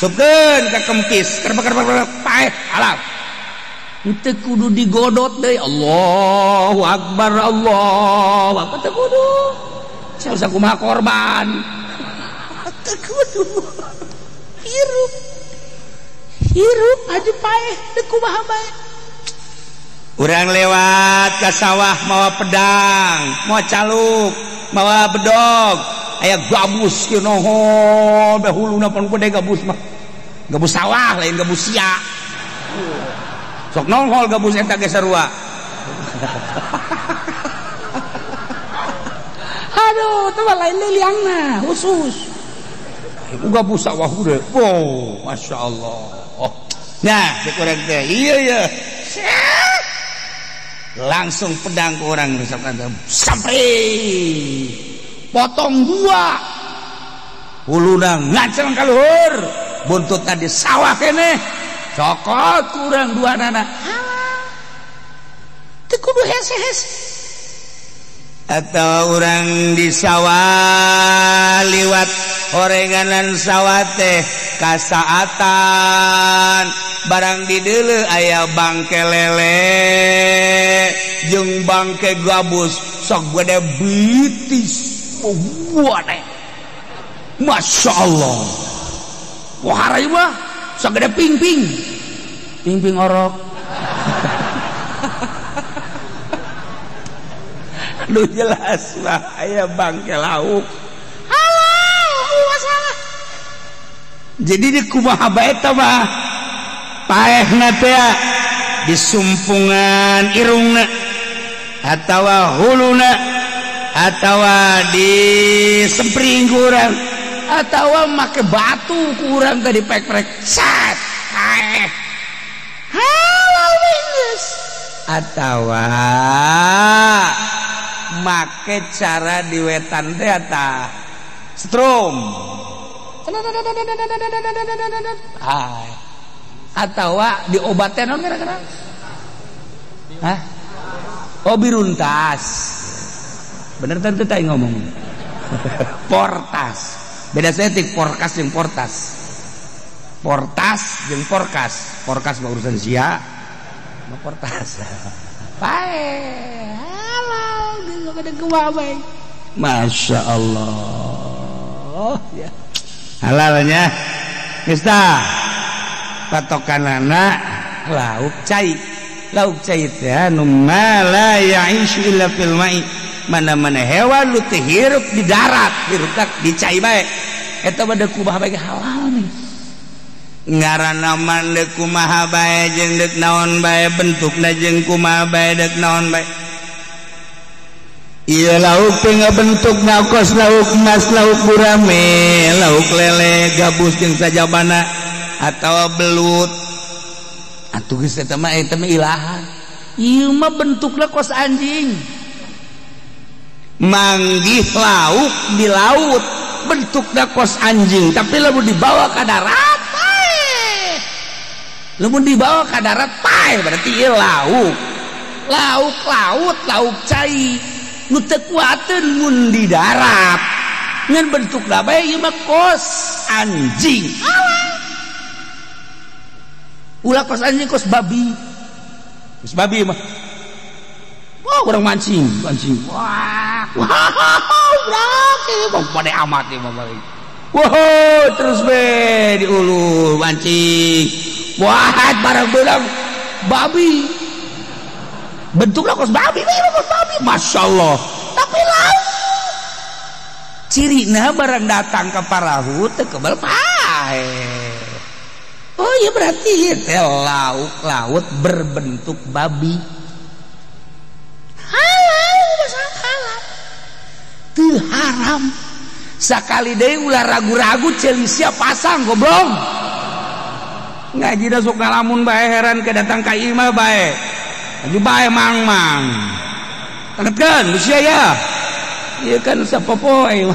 supkeun ka kempis kerbek paeh halal teu kudu digodot deui Allahu akbar Allahu akbar teu kudu sia kumaha korban teu kudu hirup hirup aju paeh teu kumaha bae urang lewat ka sawah mawa pedang mawa caluk mawa bedog aya gabus kieu nohol bae huluna pan gede gabus mah gabus sawah lain gabus sia sok nongol gabus eta ge sarua aduh teu lain liangna khusus gabus sawah gede wow masya Allah. Oh nah cek urang teh iya ya langsung pedang ke orang sampai potong dua huluna ngaceng ka luhur buntutna di sawah keneh cokot kurang dua nana teu kudu hese-hese atau orang di sawah liwat orenganan sawah teh kasaatan barang di deuleu aya bangke lele jeung bangke gabus sok gede bitis buane Masya Allah wah harai mah sok gede ping-ping ping-ping orok. Aduh jelas lah aya bangke lauk halal masalah jadi di kumaha bae eta mah paehna teh disumpungan irungna atawa huluna atawa disempring ku urang atawa make batu ku urang teh dipek-prek sat paeh Halal geus. Atawa make cara diwetan teh eta strom. Atawa diobaten naon kira-kira? Hah? Oh biruntas. Bener teu teh ngomong. Portas. Beda setik porkas jeung portas. Portas jeung porkas. Porkas mah urusan sia. Mah portas. Pae. Halal geus kada kumaha bae. Masya Allah. Ya. Halalnya geus tah. Patokanana lauk cai. Lauk cai teh nu ma la ya'ishu illa fil ma'i. Mana-mana hewan nu teu hirup di darat, hirup tak di cai bae. Eta mah deuk kumaha bae halal nih. Ngaranna mah deuk kumaha bae jeung deuk naon bae bentukna jeung kumaha bae deuk naon bae. Ieu lauk teh ngabentukna kos lauk emas, lauk gurame, lauk lele, gabus jeung sajabana atawa belut. Atuh geus eta mah ilahan. Ieu mah bentukna kos anjing. Manggih lauk di laut bentukna kos anjing, tapi lamun dibawa ka darat pae. Lamun dibawa ka darat pae berarti ieu lauk. Lauk laut, lauk cai. Nu teu kuateun mun di darat. Ngan bentukna bae ieu mah kos anjing. Ulah kos anjing kos babi. Kos babi mah. Wah, orang mancing, mancing. Wah, wow, pada amat nih bapak. Wow, terus be diulur mancing. Wah, barang belang babi. Bentuknya kos babi, kos babi. Masya Allah. Tapi laut. Cirina barang datang ke parahu teu kebal pae. Oh iya berarti teh lauk laut berbentuk babi. Halal masalah halal. Teu haram. Sakali deui ulah ragu-ragu ceulisia pasang goblok. Ngaji da sok ngalamun bae heran ke datang ka imah bae. Ngaji bae mang-mang. Tangetkeun usia ya. Ieu kan sapopoe.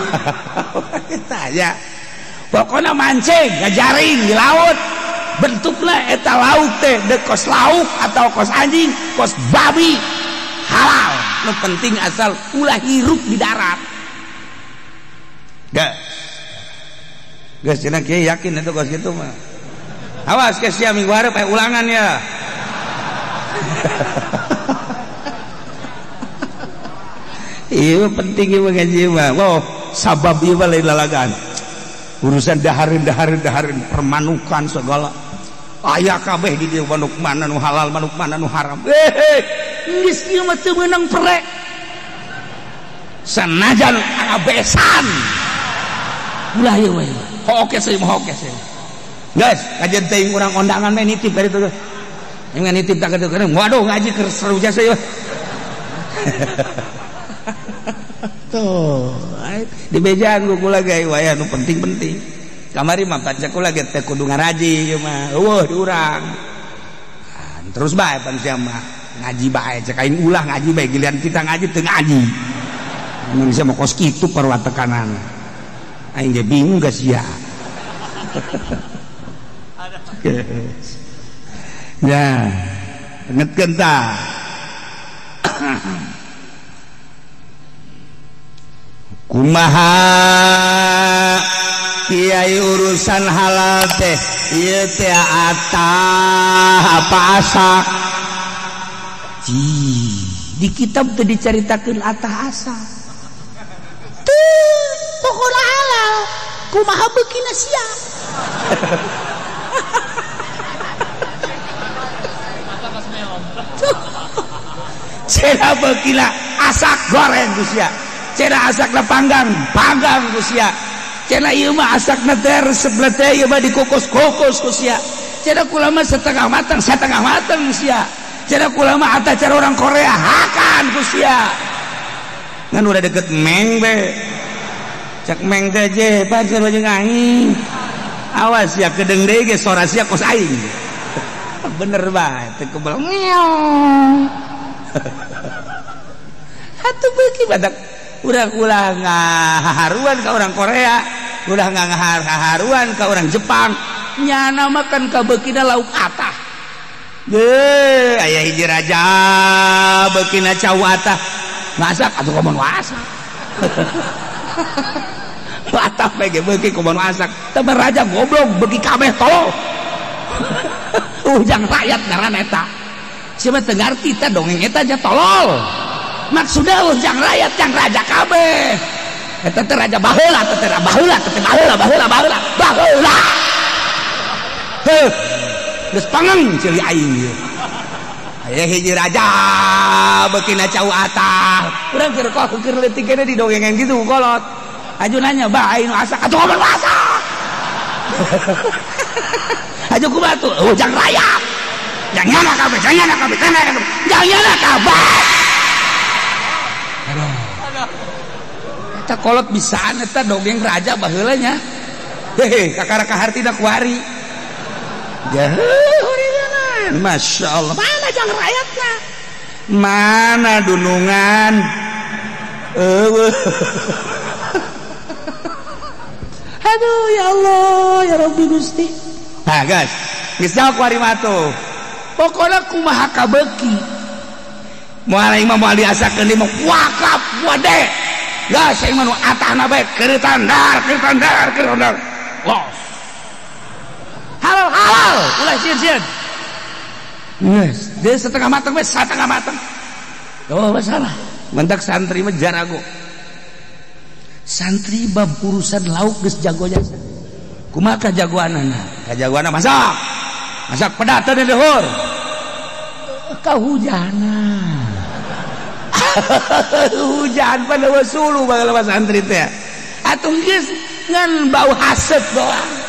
Tanya. Pokona mancing ngajaring di laut. Bentukna eta lauk teh deuk kos lauk atau kos anjing, kos babi. Halal. Nu penting asal ulah hirup di darat. Geus. Geus cenah kieu yakin eta kos kitu mah. Awas geus sia minggu hareup aya ulangan ya. Ieu penting ieu ngaji mah. Oh, sabab ieu mah lain lalagan. Urusan dahareun dahareun dahareun permanukan segala. Aya kabeh di dieu manuk mana nu halal, manuk mana nu haram. Geus ieu mah teu meunang prek. Sanajan abesan. Ulah ieu we. Hoke seuy mah hoke seuy. Geus, kajian teuing urang ondangan mah nitip ka ditu. Yang nitip tak kitu. Waduh ngaji keur seru jasa ieu. Tuh, di bejaan ku kula ge waya nu penting-penting. Kamari mah panca kula ge teh kudu ngaraji ieu mah. Eueuh di urang. Terus bae pan sia mah ngaji bae cek aing ulah ngaji bae giliran kita ngaji teu ngaji. Mun sia mah kos kitu parwatekanan. Aing ge bingung geus sia. Ya, ingetkeun tah. Kumaha kiai urusan halal teh ieu teh atah apa asak. Di kitab teh dicaritakeun atah asak. Teu pokona halal kumaha beukina sia. Cenah beukina asak goreng ku sia. Cenah asakna panggang, panggang ku sia. Cenah ieu mah asakna teh resep teh ieu mah dikukus-kukus ku sia. Cenah kula mah setengah matang, setengah matang ku sia. Cenah kula mah ata cara orang Korea hakan ku sia. Ngan udah deket meng be. Cek meng teh je, pacar jeung aing. Awas ya kedeng deui ge sora sia kos aing. Bener bae teu kebel ngeong. Atuh beuki badak urang ulah ngaharuan ka orang Korea, ulah ngaharuan ka orang Jepang. Nyana makan ka beukina lauk atah. Deh, aya hiji raja beukina cau atah. Masak atuh komo masak. Atah bae beuki komo masak. Teh raja goblok beuki kabeh tolol. Ujang rakyat ngaran eta. Siapa teu ngarti teh dongeng eta nya tolol. Maksudna ujang rakyat yang raja kabeh. Eta teh raja baheula, teh baheula, teh baheula, baheula, baheula, baheula. Heuh. Geus pangeng ceuli aing ieu. Aya hiji raja beukina cau atah. Urang keur keur leutik keneh didongengan kitu ku kolot. Aju nanya, "Bah, aing nu asak atuh ngomong asak." Aju kumaha tuh? Ujang rakyat. Jangan kabeh, jangan kabeh, jangan kabeh. Jangan kabeh. Aduh. Eta kolot bisaan eta dongeng raja baheula nya. Hehe, kakara kahartina kuari. Jauh, Masya Allah. Mana jang rakyatnya? Mana dunungan? Aduh ya Allah, ya Rabbi Gusti. Nah guys, geus jauh kuari mah tuh. Pokoknya kumaha kabeuki. Moal aing mah moal diasakeun di mah wakap wade. Geus aing mah nu atahna bae keureutan dar, keureutan dar, keureutan dar. Los. Halal halal, ulah sieun-sieun. Yes, dia setengah matang wes, setengah matang. Oh, masalah. Mentak santri mah jarago. Santri bab urusan lauk geus jago jasa. Kumaha kajagoanana? Kajagoanna masak. Masak pedatan di luhur. Kahujanan. Hujan pada sulu bageula santri teh. Atuh geus ngan bau haseup doang.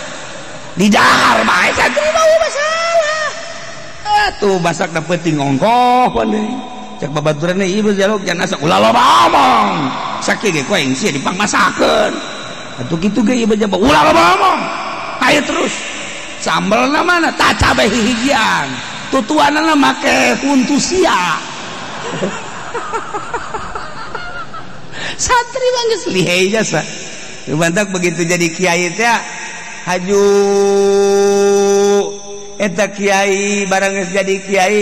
Di dahar bae santri bau masalah. Atuh masak da peuting ongkoh pan deui. Cek babaturan ieu jaluk jangan asak ulah loba omong. Sakieu ge ku aing sia dipangmasakeun. Atuh kitu ge ieu jaba ulah loba omong. Hayu terus. Sambelna mana? Tah cabe hihijian. Tutuanana make huntu sia. Santri mah geus lihai jasa. Bantak begitu jadi kiai teh haju eta kiai barang geus jadi kiai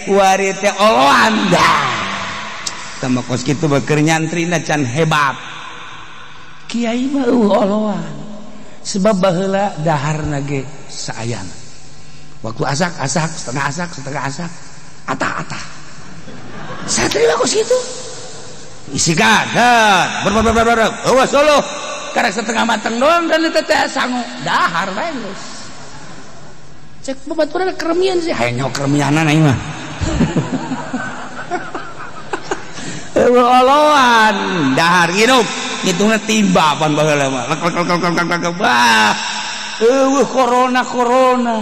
kuari teh oloan dah. Tambah kos kitu beukeun nyantrina can hebat. Kiai mah eueuh oloan. Sebab baheula daharna ge saayana. Waktu asak-asak, setengah asak, setengah asak, atah-atah. Santri mah kos kitu. Isikan, ber ber ber ber. Awas solo. Karek setengah matang doang dan eta teh sangu dahar bae geus. Cek babaturan keremian sih, hayang nyaho keremianan aing mah. Eueuh oloan, dahar ngirup, ngitungna timba pan baheula mah. Lek lek lek lek lek bah. Eueuh corona corona.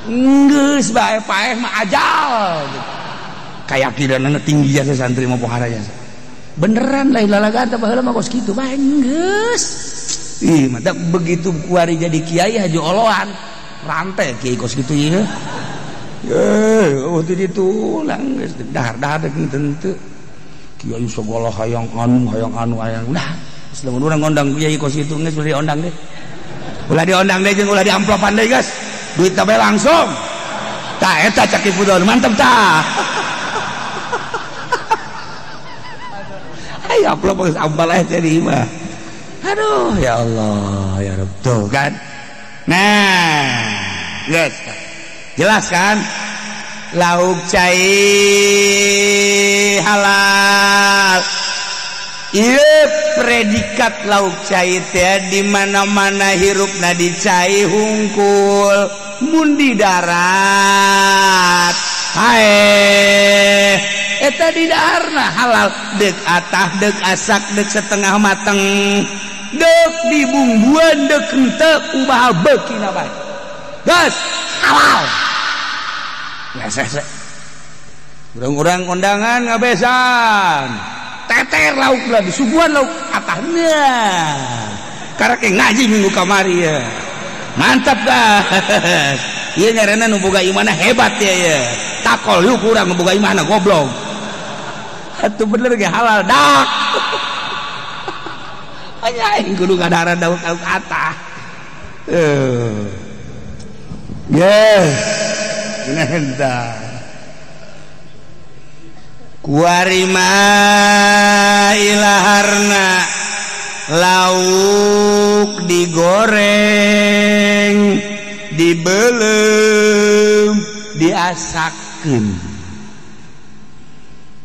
Geus bae paeh mah ajal. Kayakinanna tinggi jasa santri mah pohara jasa. Beneran lain lalagaan teh baheula mah kos kitu bae geus. Ih, mata begitu kuari jadi kiai haji oloan. Rantai kiai kos kitu ieu. Ye, oh di ditu lang geus dahar-dahar deuk henteu. Kiai sagala hayang anu hayang nah, geus lamun urang ngondang kiai kos kitu geus ulah diondang deh. Ulah diondang deh jeung ulah diamplopan deui geus. Duit bae langsung. Tah eta cak Pudon mantep tah. Ayo amplop geus ambal aya teh di imah. Aduh ya Allah ya Rabb tuh kan. Nah, guys, jelas kan? Lauk cai halal. Ieu predikat lauk cai teh di mana-mana hirupna di cai hungkul mun di darat. Hae, eta di daharna halal deuk atah deuk asak deuk setengah mateng. Dek dibumbuan dek henteu kumaha beukina bae. Gas halal. Leseh. Urang-urang kondangan ngabesan. Teter lauk lah disuguhan lauk atahna. Karek ngaji minggu kamari ya. Mantap gas. Ieu ngaranna nu boga imahna hebat ya ye. Takol yuk urang nu boga imahna goblok. Atuh bener ge halal dak. Aya aing kudu ngadaran daun lauk atah. Yes. Nenda. Kuarima ilaharna lauk digoreng, dibelem, diasakeun.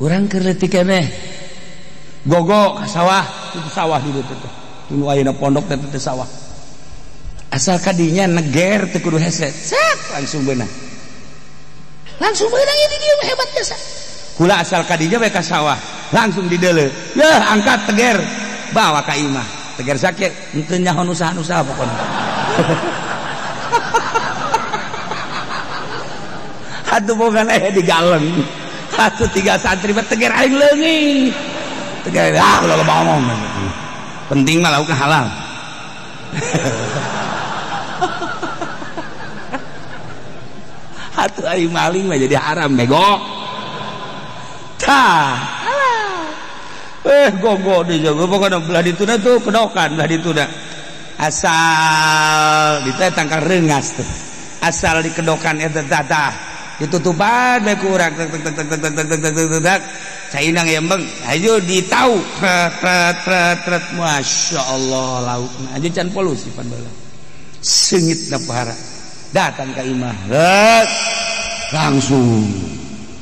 Urang keur leutik keneh gogo ka sawah, itu sawah di dieu teh. Tunu ayeuna pondok teh teh sawah. Asal kadinya neger teu kudu hese, set langsung beunang. Langsung beunang ieu di dieu mah hebat jasa. Kula asal kadinya we ka sawah, langsung dideuleu. Yeuh angkat teger, bawa ka imah. Teger sakit, henteu nyaho usaha-usaha pokona. Atuh bogan aya digaleng. Atuh tiga santri mah teger aing leungit. Teger ah ulah loba omong. Penting mah laukna halal. Atuh aing maling mah jadi haram bego. Tah. Gogo di jago pokokna belah dituna tuh kedokan belah dituna. Asal ditu tangkal reungas tuh. Asal dikedokan eta tah ditutupan bae ku urang tek tek tek tek tek tek tek tek tek caina ngembeng ayo ditau tret tret tret masyaallah laukna aja can polusi pan baheula seungit na pahara datang ka imah langsung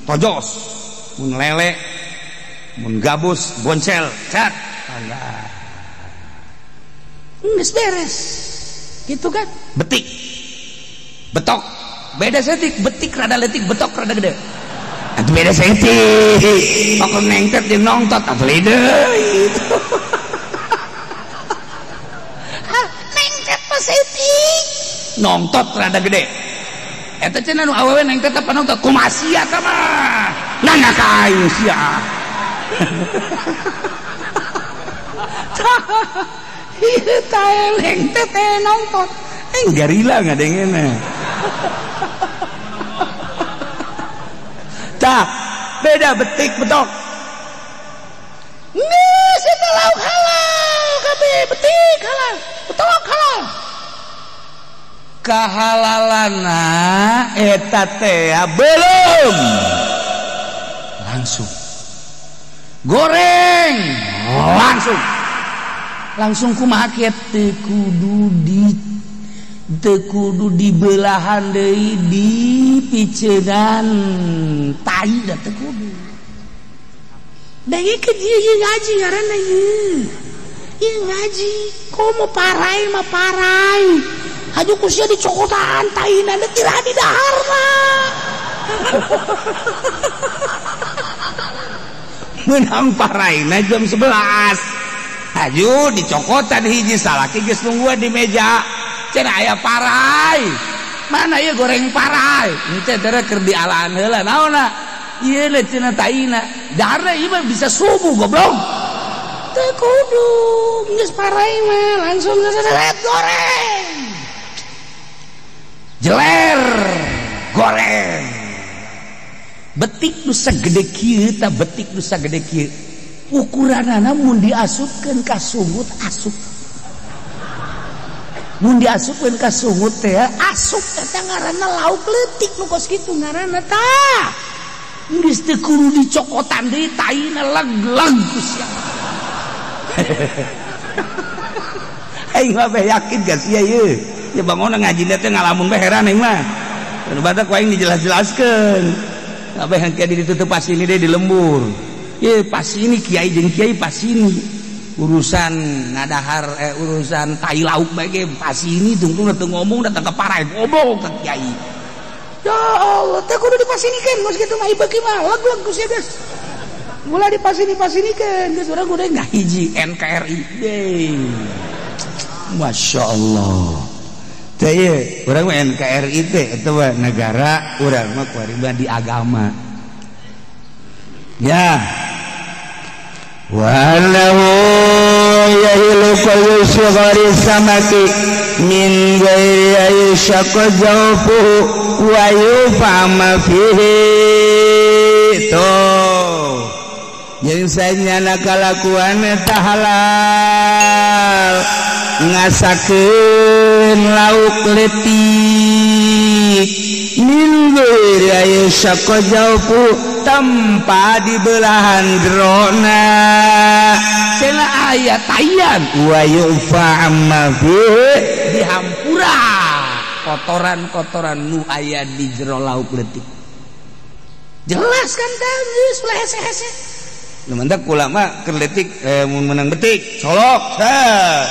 tojos mun lele mun gabus boncel cat tangga geus beres gitu kan betik betok beda setik betik rada letik betok rada gede atuh beda setik pokok nengtet jeung nongtot atuh deui itu nengtet mah setik nongtot rada gede eta cenah nu awewe nengtet apa nongtot kumaha sia ka mah nanya ka aing sia ieu teh nengtet teh nongtot aing garila ngadengena. Tah, beda betik betok. Geus eta lauk halal kabeh betik halal, betok halal. Kahalalanna eta teh belum langsung goreng langsung. Langsung kumaha kieu teu kudu di teu kudu dibelahan deui dipiceunan tai da teu kudu. Denge ke ieu ngaji ngaranna ieu. Ieu ngaji komo parai mah parai. Haju ku sia dicokotan taina da tira di daharna. Meunang paraina jam 11. Haju dicokotan hiji salaki geus nungguan di meja. Cenah aya parai. Mana ieu goreng parai? Henteu teh keur dialaan heula naonna? Ieu leuh cenah taina. Daharna ieu mah bisa subuh goblok. Teu kudu geus parai mah langsung goreng. Jeler goreng. Betik nu sagede kieu tah betik nu sagede kieu. Ukuranana mun diasupkeun ka sungut asup. Mun diasupkeun ka sungut teh asup eta ngaranna lauk leutik nu kos kitu ngaranna tah. Geus teu kudu dicokotan deui taina leg-leg ku sia. Aing mah beh yakin ga sia ieu. Ya bangunna ngajina teh ngalamun beh heran aing mah. Nu badak ku aing dijelas-jelaskeun. Kabeh engke ditutup pas ini deh di lembur. Ye pas ini kiai jeung kiai pas ini. Urusan ngadahar urusan tai lauk bae ge pas ini tungtung teu ngomong datang ka parai goblok ka kiai. Ya Allah, teh kudu dipasinikeun geus kitu mah beuki mah leg-leg ku sia geus. Mula dipasini-pasinikeun geus urang kudu ngahiji NKRI deui. Masya Allah. Teh ieu urang mah NKRI teh eta mah negara urang mah kuari di agama. Ya. Wa annahu yahilu kullu shighari samaki min Min ghairi ayyashqa jawfu wa yufama fihi. Tuh jeung sanyana kalakuan eta halal ngasakeun lauk leutik min ghairi ayyashqa jawfu tanpa dibelahan jerona cenah aya tayan wa yufa amma fihi dihampura kotoran-kotoran nu aya di jero lauk leutik. Jelas kan geus ulah hese-hese. Nu mantak ulama keur leutik mun menang betik solok tah.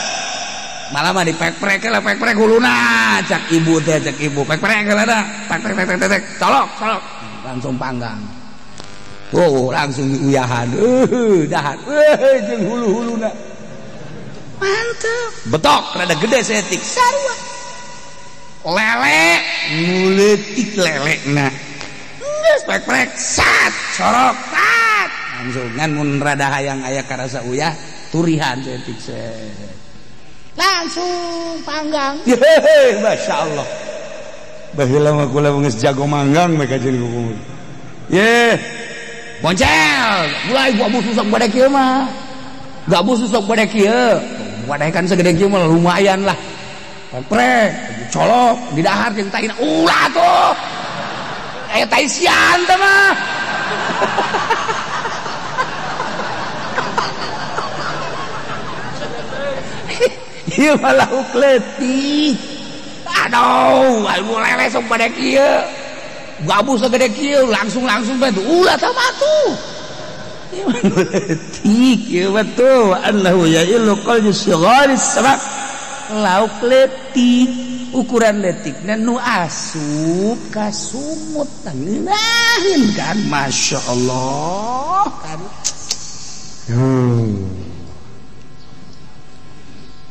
Malah mah dipek-prek lah pek-prek huluna cak ibu teh cak ibu pek-prek lah dah pek pek pek pek colok colok langsung panggang. Oh langsung diuyahan dahar jeung hulu-huluna. Mantep. Betok rada gede seetik sarua. Lele nu leutik lelena. Geus prek-prek sat sorok sat langsung ngan mun rada hayang aya karasa uyah turihan seetik set. Langsung panggang. Yeay, Masya Allah. Baheula mah kula geus jago manggang mereka jeung kuku. Ye. Boncel, mulai gabus sok bade kieu mah. Gabus sok bade kieu. Wadai kan segede kieu mah lumayan lah. Prek, colok di dahar jeung taina. Ulah tuh. Aya tai sian teh mah. Ieu mah lauk leutik. Aduh, ilmu lele sok bade kieu. Gabus segede kieu langsung-langsung bae ulah tah mah tuh. Ieu mah leutik ieu mah tuh annahu ya'ilu qalbi sigharis sabab. Lauk leutik ukuran leutikna nu asup ka sumut ngeunaheun kan Masya Allah kan.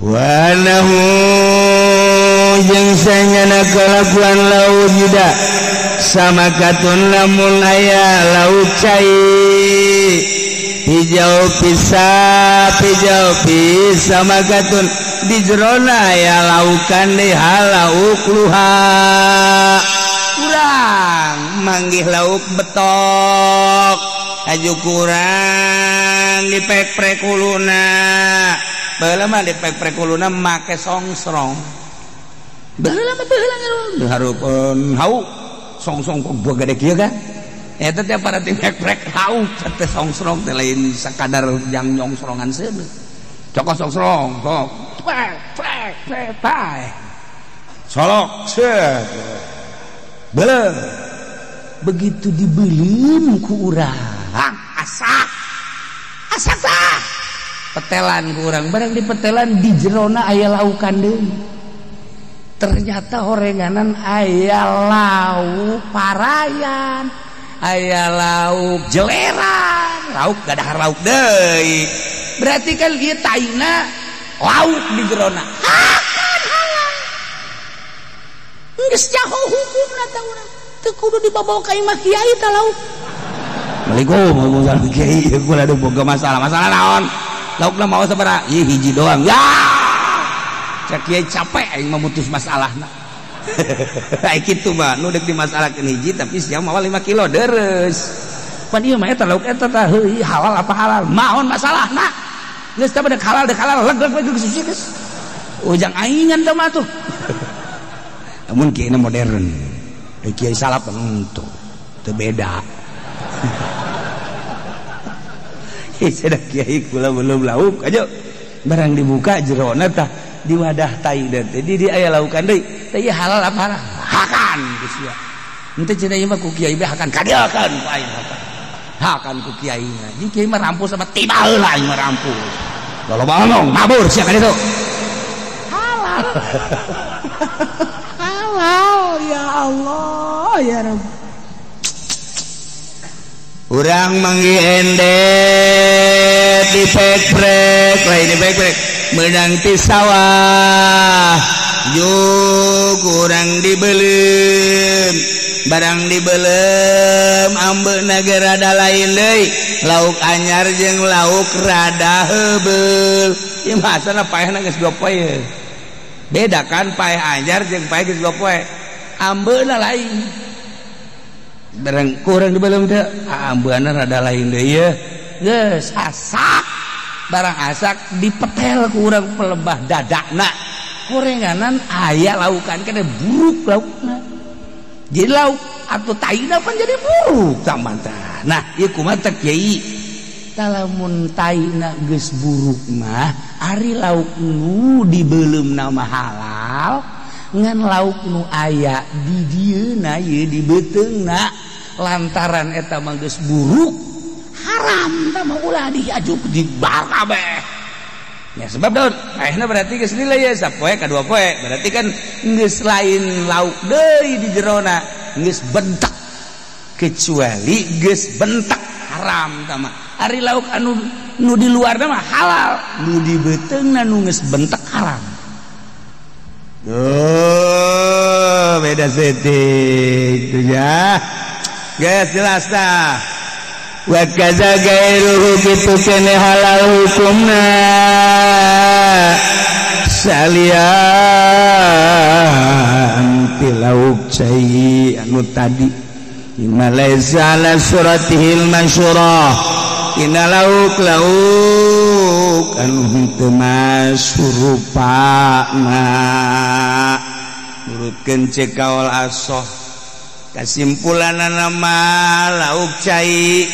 Wa nahu jeung sanyana kalakuan laut juda sama katun lamun aya lauk cai hijau pisa sama katun di jerona aya laukan deui halauk luha kurang manggih lauk betok aju kurang dipek-prek huluna. Baheula mah dipek-prek huluna make songsrong. Baheula mah baheula hareupeun hau songsong kok gede kieu kan eta teh para dipek-prek hau teh songsrong teh lain sakadar jang nyongsrongan seuneu. Cokot songsrong sok prek prek prek pae solok set beuleum. Begitu dibeuleum ku urang asak asak tah petelan ku urang barang di petelan di jerona aya laukan deui. Ternyata horenganan aya lauk parayan, aya lauk jeleran, lauk gadahar lauk deui. Berarti kan ieu taina lauk di jerona. Hakan halal. Geus jaho hukumna tah urang. Teu kudu dibawa ka imah kiai tah lauk. Assalamualaikum, waalaikumsalam kiai, kula aduh boga masalah. Masalah naon? Laukna mau sabaraha? Ieu hiji doang. Ya. Cak kiai capek aing memutus masalahna. Ai kitu mah nu deuk dimasalahkeun hiji tapi sia mawa 5 kilo deres. Pan ieu mah eta lauk eta tah heuh halal apa halal? Maon masalahna? Geus teh deuk halal leg leg leg geus geus. Ujang aingan teh mah tuh. Namun kiai modern. Kiai salaf entu teu beda. Sudah kiai kula belum lauk aja barang dibuka jerona tah di wadah tai teh di aya laukan deui teh halal apa halal hakan geus sia henteu cenah ieu mah ku kiai bae hakan kadieukeun ku aing hakan hakan ku kiai mah jeung kiai mah rampus sama tiba heula aing mah rampus loba ngomong mabur sia ka ditu halal halal ya Allah ya Rabb. Urang manggih endet di pek-prek lain di pek-prek menang ti sawah juk urang dibelem barang dibelem ambeuna ge rada lain deui lauk anyar jeung lauk rada heubeul ieu masana paehna geus 2 poe Beda kan paeh anyar jeung paeh geus 2 poe. Ambeuna lain. Barang kurang dibelum teh ambeuna rada lain deui ye. Geus asak. Barang asak dipetel ku urang pelebah dadakna. Korenganan aya laukan kena buruk laukna. Jadi lauk atau taina pan jadi buruk sama tah. Nah, ieu kumaha teh kiai? Lamun taina geus buruk mah ari lauk nu dibeuleumna mah halal, ngan lauk nu aya di dieuna ieu di beuteungna lantaran eta mah geus buruk haram tah mah ulah diajuk dibal kabeh. Ya sebab daun akhirnya berarti geus lila ya sapoe ka 2 poe berarti kan geus lain lauk deui di jerona geus bentak kecuali geus bentak haram tah mah. Ari lauk anu nu di luarna mah halal, nu di beuteungna nu geus bentak haram. Duh, beda setik itu ya. Geus jelas tah. Wa kaza gairuhu kitu kene halal hukumna salian ti lauk cai anu tadi inna laisa ala suratihil masyurah inna lauk lauk anu henteu masurupana nurutkeun cek kaol asoh. Kesimpulan nama lauk cai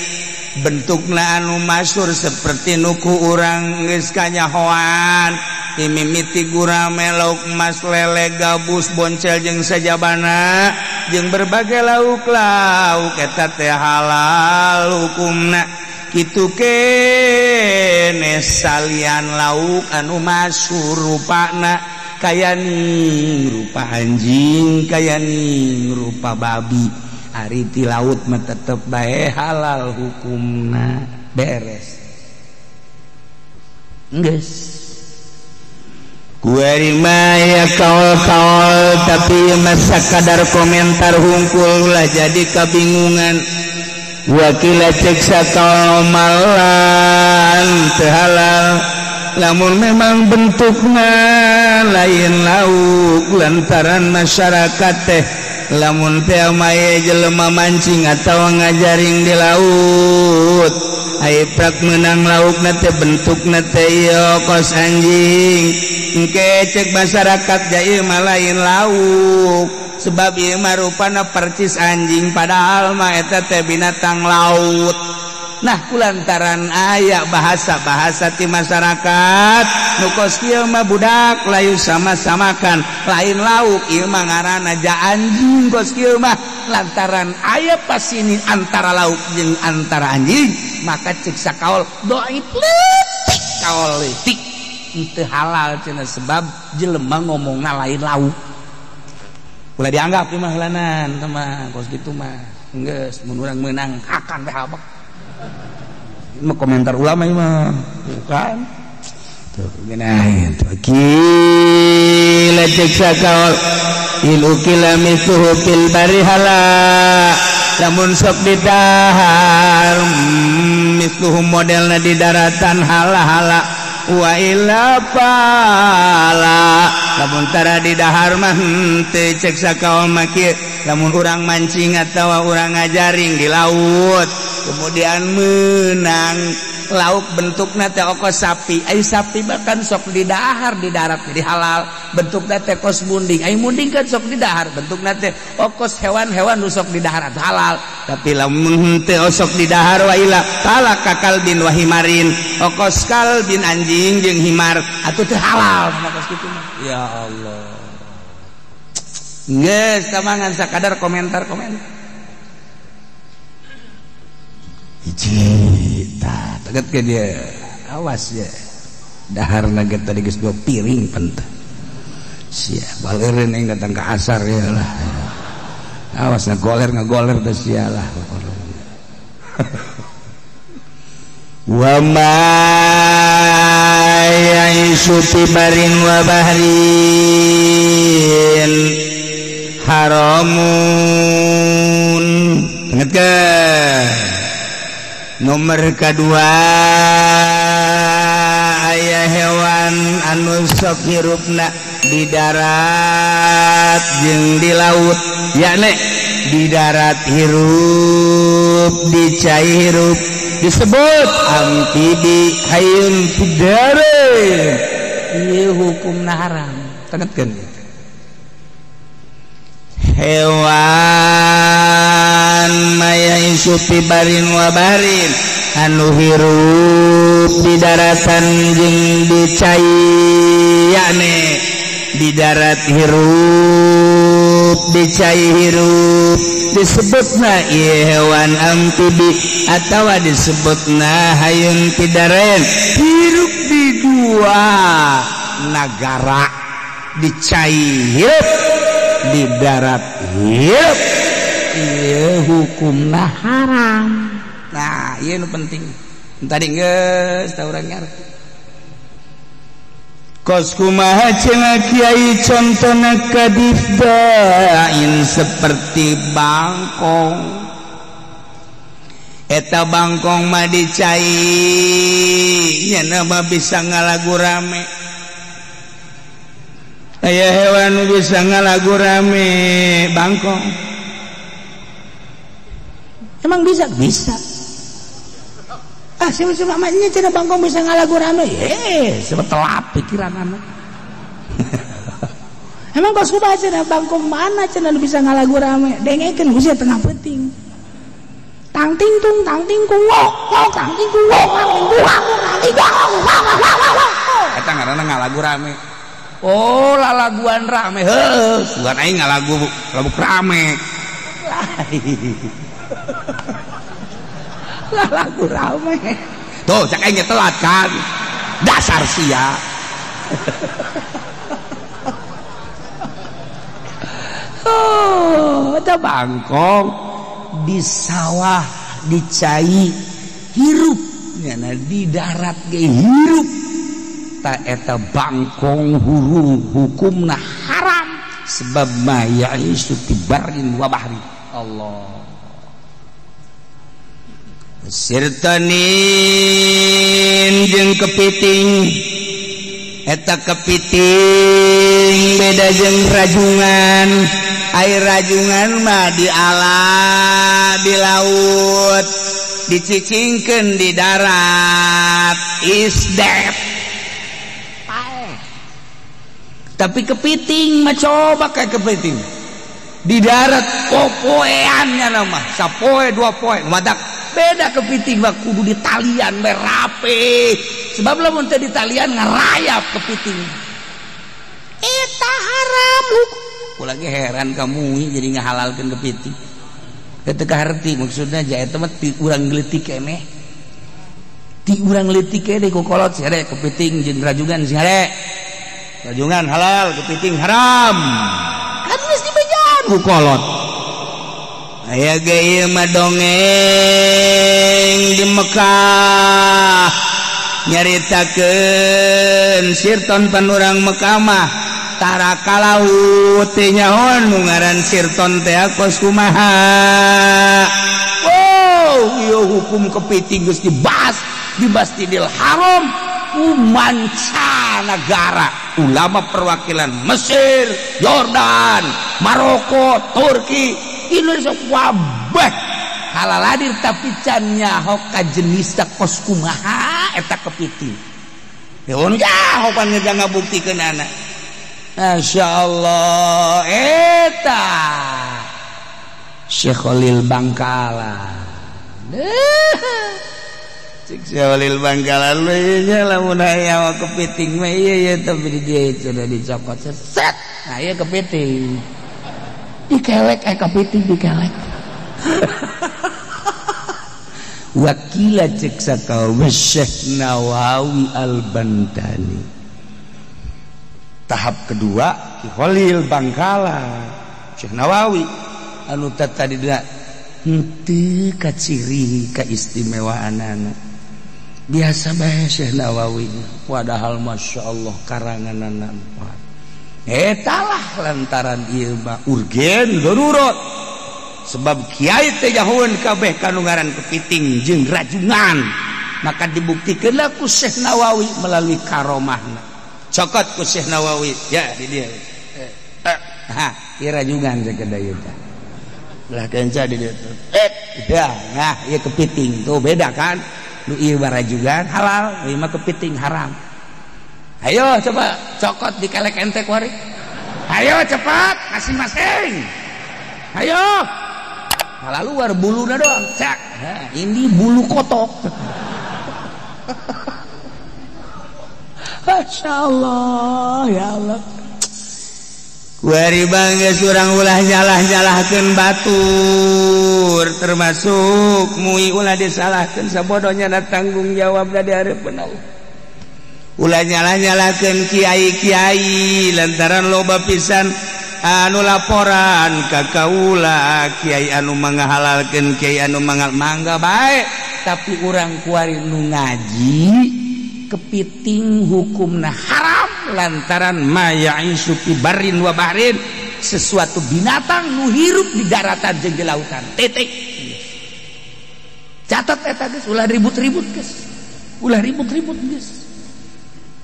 bentukna anu masyhur seperti nuku urang geus kanyahoan mimiti gurame lauk emas lele gabus boncel jeung sajabana jeung berbagai lauk-lauk eta teh halal hukumna kitu kene salian lauk anu masyhur rupana kaya ning rupa anjing kaya ning rupa babi ari ti laut mah tetep bae halal hukumna beres geus kuari mah ya kaol-kaol tapi masa kadar komentar hungkul lah jadi kabingungan wakila cek sakaol malan teu halal lamun memang bentukna lain lauk lantaran masyarakat teh lamun teh maye jelema mancing atau ngajaring di laut ai prak meunang laukna teh bentukna teh ieu kos anjing engke cek masyarakat ja ieu mah lain lauk sebab ieu mah rupana percis anjing padahal mah eta teh binatang laut. Nah kulantaran aya bahasa-bahasa ti masyarakat nu kos kieu mah budak layu sama-samakan lain lauk ieu mah ngaranna ja anjing kos kieu mah lantaran aya pasini antara lauk jeung antara anjing maka cek sakaol dhaif leutik kaol leutik teu halal cenah sebab jelema ngomongna lain lauk ulah dianggap ieu mah heulanan teh mah kos kitu mah geus mun urang meunang hakan teh habek. Ini komentar ulama ini mah bukan tuh gini tuh gila cek sakaol ilu kila misuhu fil bari hala lamun sok didahar misuhu modelna di daratan hala-hala wa illa pala lamun tara didahar mah henteu cek sakaol mah kieu lamun urang mancing atawa urang ngajaring di laut kemudian menang lauk bentukna teh okos sapi ai sapi bahkan sok didahar di darat jadi halal bentukna teh kos munding ai munding kan sok didahar bentukna teh okos hewan-hewan nu sok didahar halal tapi lamun teu osok didahar wa ila tala kakal bin wa himarin okos kal bin anjing jeung himar atuh teu halal kos kitu mah ya Allah geus tamangan sakadar komentar-komentar hiji tah teget ke dia awas ya dahar nugget tadi geus 2 piring pentah sia balereun aing datang ke asar ya lah awas ngagoler teh sia lah wa ma ya'isu fi barin wa bahrin haramun ingat ke nomor kedua aya hewan anu sok hirupna di darat jeung di laut yakni di darat hirup di cai hirup disebut amfibi hayyun fiddarin ieu hukumna haram tegetkeun hewan maya isupi barin wa barin anu hirup di daratan jeung di cai yakni di darat hirup di cai hirup disebutna ieu hewan amfibi atawa disebutna hayun fidaren hirup di dua nagara di cai hirup di darat hirup ieu hukumna haram. Nah ieu nu penting tadi geus tah urang ngarti kos kumaha cenah kiai contona kadifdain seperti bangkong eta bangkong mah dicai nya mah bisa ngalagu rame aya hewan bisa ngalagu rame bangkong emang bisa bisa ah siapa namanya cenah bangkong bisa ngalagu rame sebab telap pikiran anak emang kos kumaha cenah bangkong mana cenah bisa ngalagu rame dengekeun ku sia tengah peuting tang ting tung tang ting kung wok wok tang ting kung wok tang ting kung wok tang ting kung wok wok wok eta ngaranna ngalagu rame. Oh lalaguan rame heuh sugan aing ngalagu labuk rame lalagu rame tuh cak aing telat kan dasar sia. Oh eta bangkong di sawah di cai hirup nyana di darat ge hirup ta eta bangkong hurung hukumna haram sebab ma ya'isu tibarin wa bahri. Allah sirtanin jeung kepiting eta kepiting beda jeung rajungan air rajungan mah di ala di laut dicicingkeun di darat isdep paeh tapi kepiting mah coba kayak kepiting di darat popoeannya nama sapoe dua poe madak beda kepiting mah kudu di talian merape sebab lamun teu di talian ngarayap kepiting eta haram. Aku lagi heran kamu jadi ngahalalkeun kepiting teu kaharti maksudna ja eta mah ti urang leutik keneh ti urang leutik keneh ku kolot sia kepiting jeung rajungan sia rajungan halal kepiting haram kan geus dibejaan ku kolot. Aya ge ieu mah dongeng di Mekah nyaritakeun sirton panurang Mekah mah taraka laut teh nyahoan nu ngaran sirton teh kos kumaha. Wow ieu hukum kepiting geus dibahas di Masjidil Haram ku mancanagara ulama perwakilan Mesir, Yordan, Maroko, Turki, Indonesia wabah halaladir tapi can nyaho ka jenisna kos kumaha eta kepiting. Heun nyaho pan ngabuktikeun anak. Masya Allah eta Syekh Khalil Bangkalan. Cik Syekh Khalil Bangkalan nya lamun aya kepiting mah ieu ieu tapi di dieu sudah dicokot set. Nah ieu kepiting. Dikelek kepiting dikelek. Wakila cek sakaum Syekh Nawawi Al-Bantani. Tahap kedua Ki Khalil Bangkalan Syekh Nawawi anu tadi henteu kaciri kaistimewaanana biasa bae Syekh Nawawi padahal Masya Allah karanganana empat etalah lantaran ieu mah urgen darurat sebab kiai teh jahoeun kabeh kanu ngaran kepiting jeung rajungan maka dibuktikeunlah ku Syekh Nawawi melalui karomahna. Cokot ku Syekh Nawawi ya di dieu. Ha, kira jugan sakedah ieu teh. Belah kenca di dieu. Ya, nah ieu kepiting tuh beda kan. Nu ieu barajugan halal, nu ieu mah kepiting haram. Ayo coba cokot di kelek ente kuari. Ayo cepat masing-masing. Ayo. Malah luar buluna doang. Cak. Nah, ini bulu kotok. Masya Allah, ya Allah. Kuari bangga surang ulah nyalah-nyalahkeun batur, termasuk mui ulah disalahkeun sabodohnya na tanggung jawab da di hareupeun Allah. Ulah nyalah-nyalahkeun kiai-kiai lantaran loba pisan anu laporan ka kaula kiai anu manghalalkeun kiai anu mangal mangga bae, tapi urang kuari nu ngaji kepiting hukumna haram lantaran maya'isu fi barrin wa bahrin, sesuatu binatang nu hirup di daratan jeung di lautan. Titik. Catat eta geus, ulah ribut-ribut geus. Ulah ribut-ribut geus.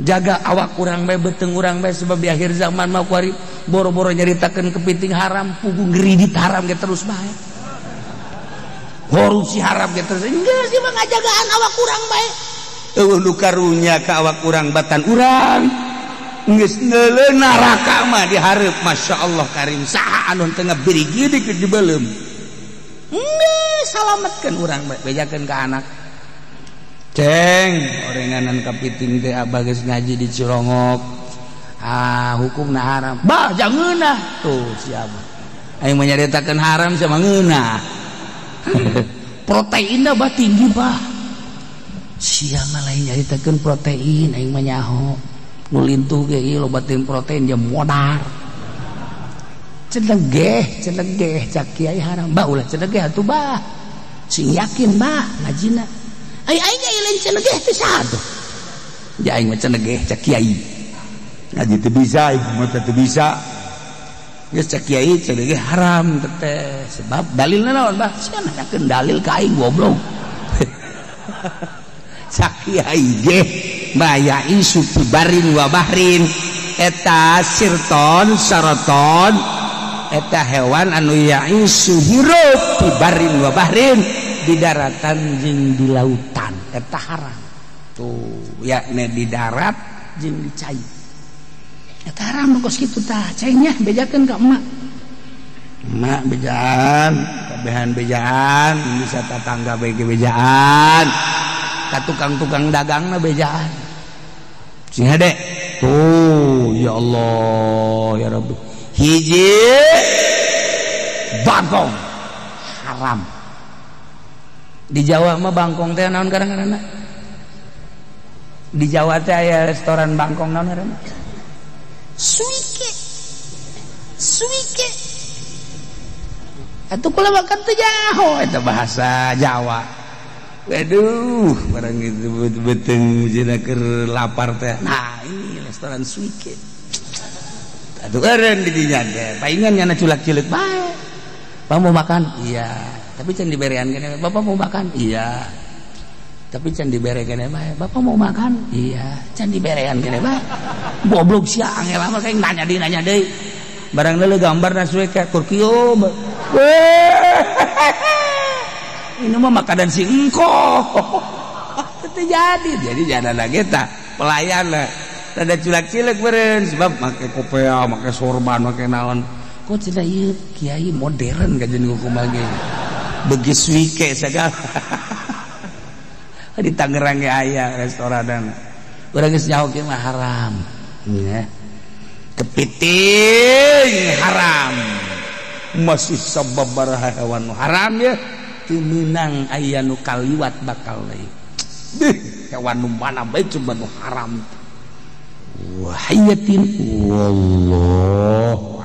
Jaga awak urang bae, beuteung urang bae, sebab di akhir zaman mah kuari boro-boro nyaritakeun kepiting haram, pugu ngeridit haram ge terus bae. Korupsi haram ge terus. Geus ieu mah ngajagaan awak urang bae. Eueuh nu karunya ka awak urang batan urang. Geus neuleuh neraka mah dihareup masyaallah karim saha anu teu ngabirigeudeuk di beuleum. Geus salametkeun urang bae, bejakeun ka anak. Ceng, orenganan kapiting teh abah geus ngaji di Cirongok. Ah, hukumna haram. Bah, jangeunah. Tuh siapa? Aing mah nyaritakeun haram sama ngeunah. Proteinna bah tinggi bah. Siapa lain nyaritakeun protein aing mah nyaho. Nu lintuh ge ieu loba teuing protein jeung modar. Cenegeh, cenegeh cak kiai haram. Bah ulah cenegeh atuh bah. Sing yakin bah ngajina. Ai aing ge lain cenegeh teh saha tuh. Ja aing mah cenegeh cak kiai. Ngaji teu bisa, aing mah teu bisa. Geus cak kiai cenegeh haram teh. Sebab dalilna naon bah? Sia nanyakeun dalil ka aing goblok. Cak kiai ge mayaisu fi barin wa bahrin, eta sirton saraton eta hewan anu yaisu hirup fi barin wa bahrin, di daratan jeung di lautan, eta haram. Tuh yakni di darat jeung di cai. Eta haram kos kitu tah, cainya bejakeun ka emak. Emak bejaan, kabehan bejaan, bisa tatangga bae ge bejaan. Ka tukang-tukang dagangna bejaan. Sing hade. Tuh, ya Allah, ya Rabbi. Hiji bangkong haram. Di Jawa mah bangkong teh naon kadang-kadang? Di Jawa teh aya restoran bangkong naon ngaranna? Suike. Suike. Atuh kula makan teh nyaho eta bahasa Jawa. Aduh, barang itu beuteung cenah keur lapar teh. Nah, ini restoran Suike. Atuh eureun di dinya teh. Paingan nyana culak-cileuk bae. Pak mau makan? Iya. Tapi can diberean kene. Bapak mau makan? Iya. Tapi can dibere kene bae. Bapak mau makan? Iya. Can diberean kene bae. Goblok sia angel mah kayak nanya deui nanya deui. Barang deuleu gambarna sueke kur kieu. Ini mah makanan si engko. Itu jadi jangan lagi tak pelayan lah. Rada culak-cilek beren sebab make kopea, make sorban, make naon. Kok cenah ieu kiai modern kajian kumaha ge. Begi suike segala. Di Tangerang ge aya restoranan. Urang geus nyaho kieu mah haram. Ya. Kepiting haram. Masih sababaraha hewan haram ya. Teu meunang aya nu kaliwat bakal deui. Dih, hewan nu mana bae coba nu haram. Wahiyatin wallahu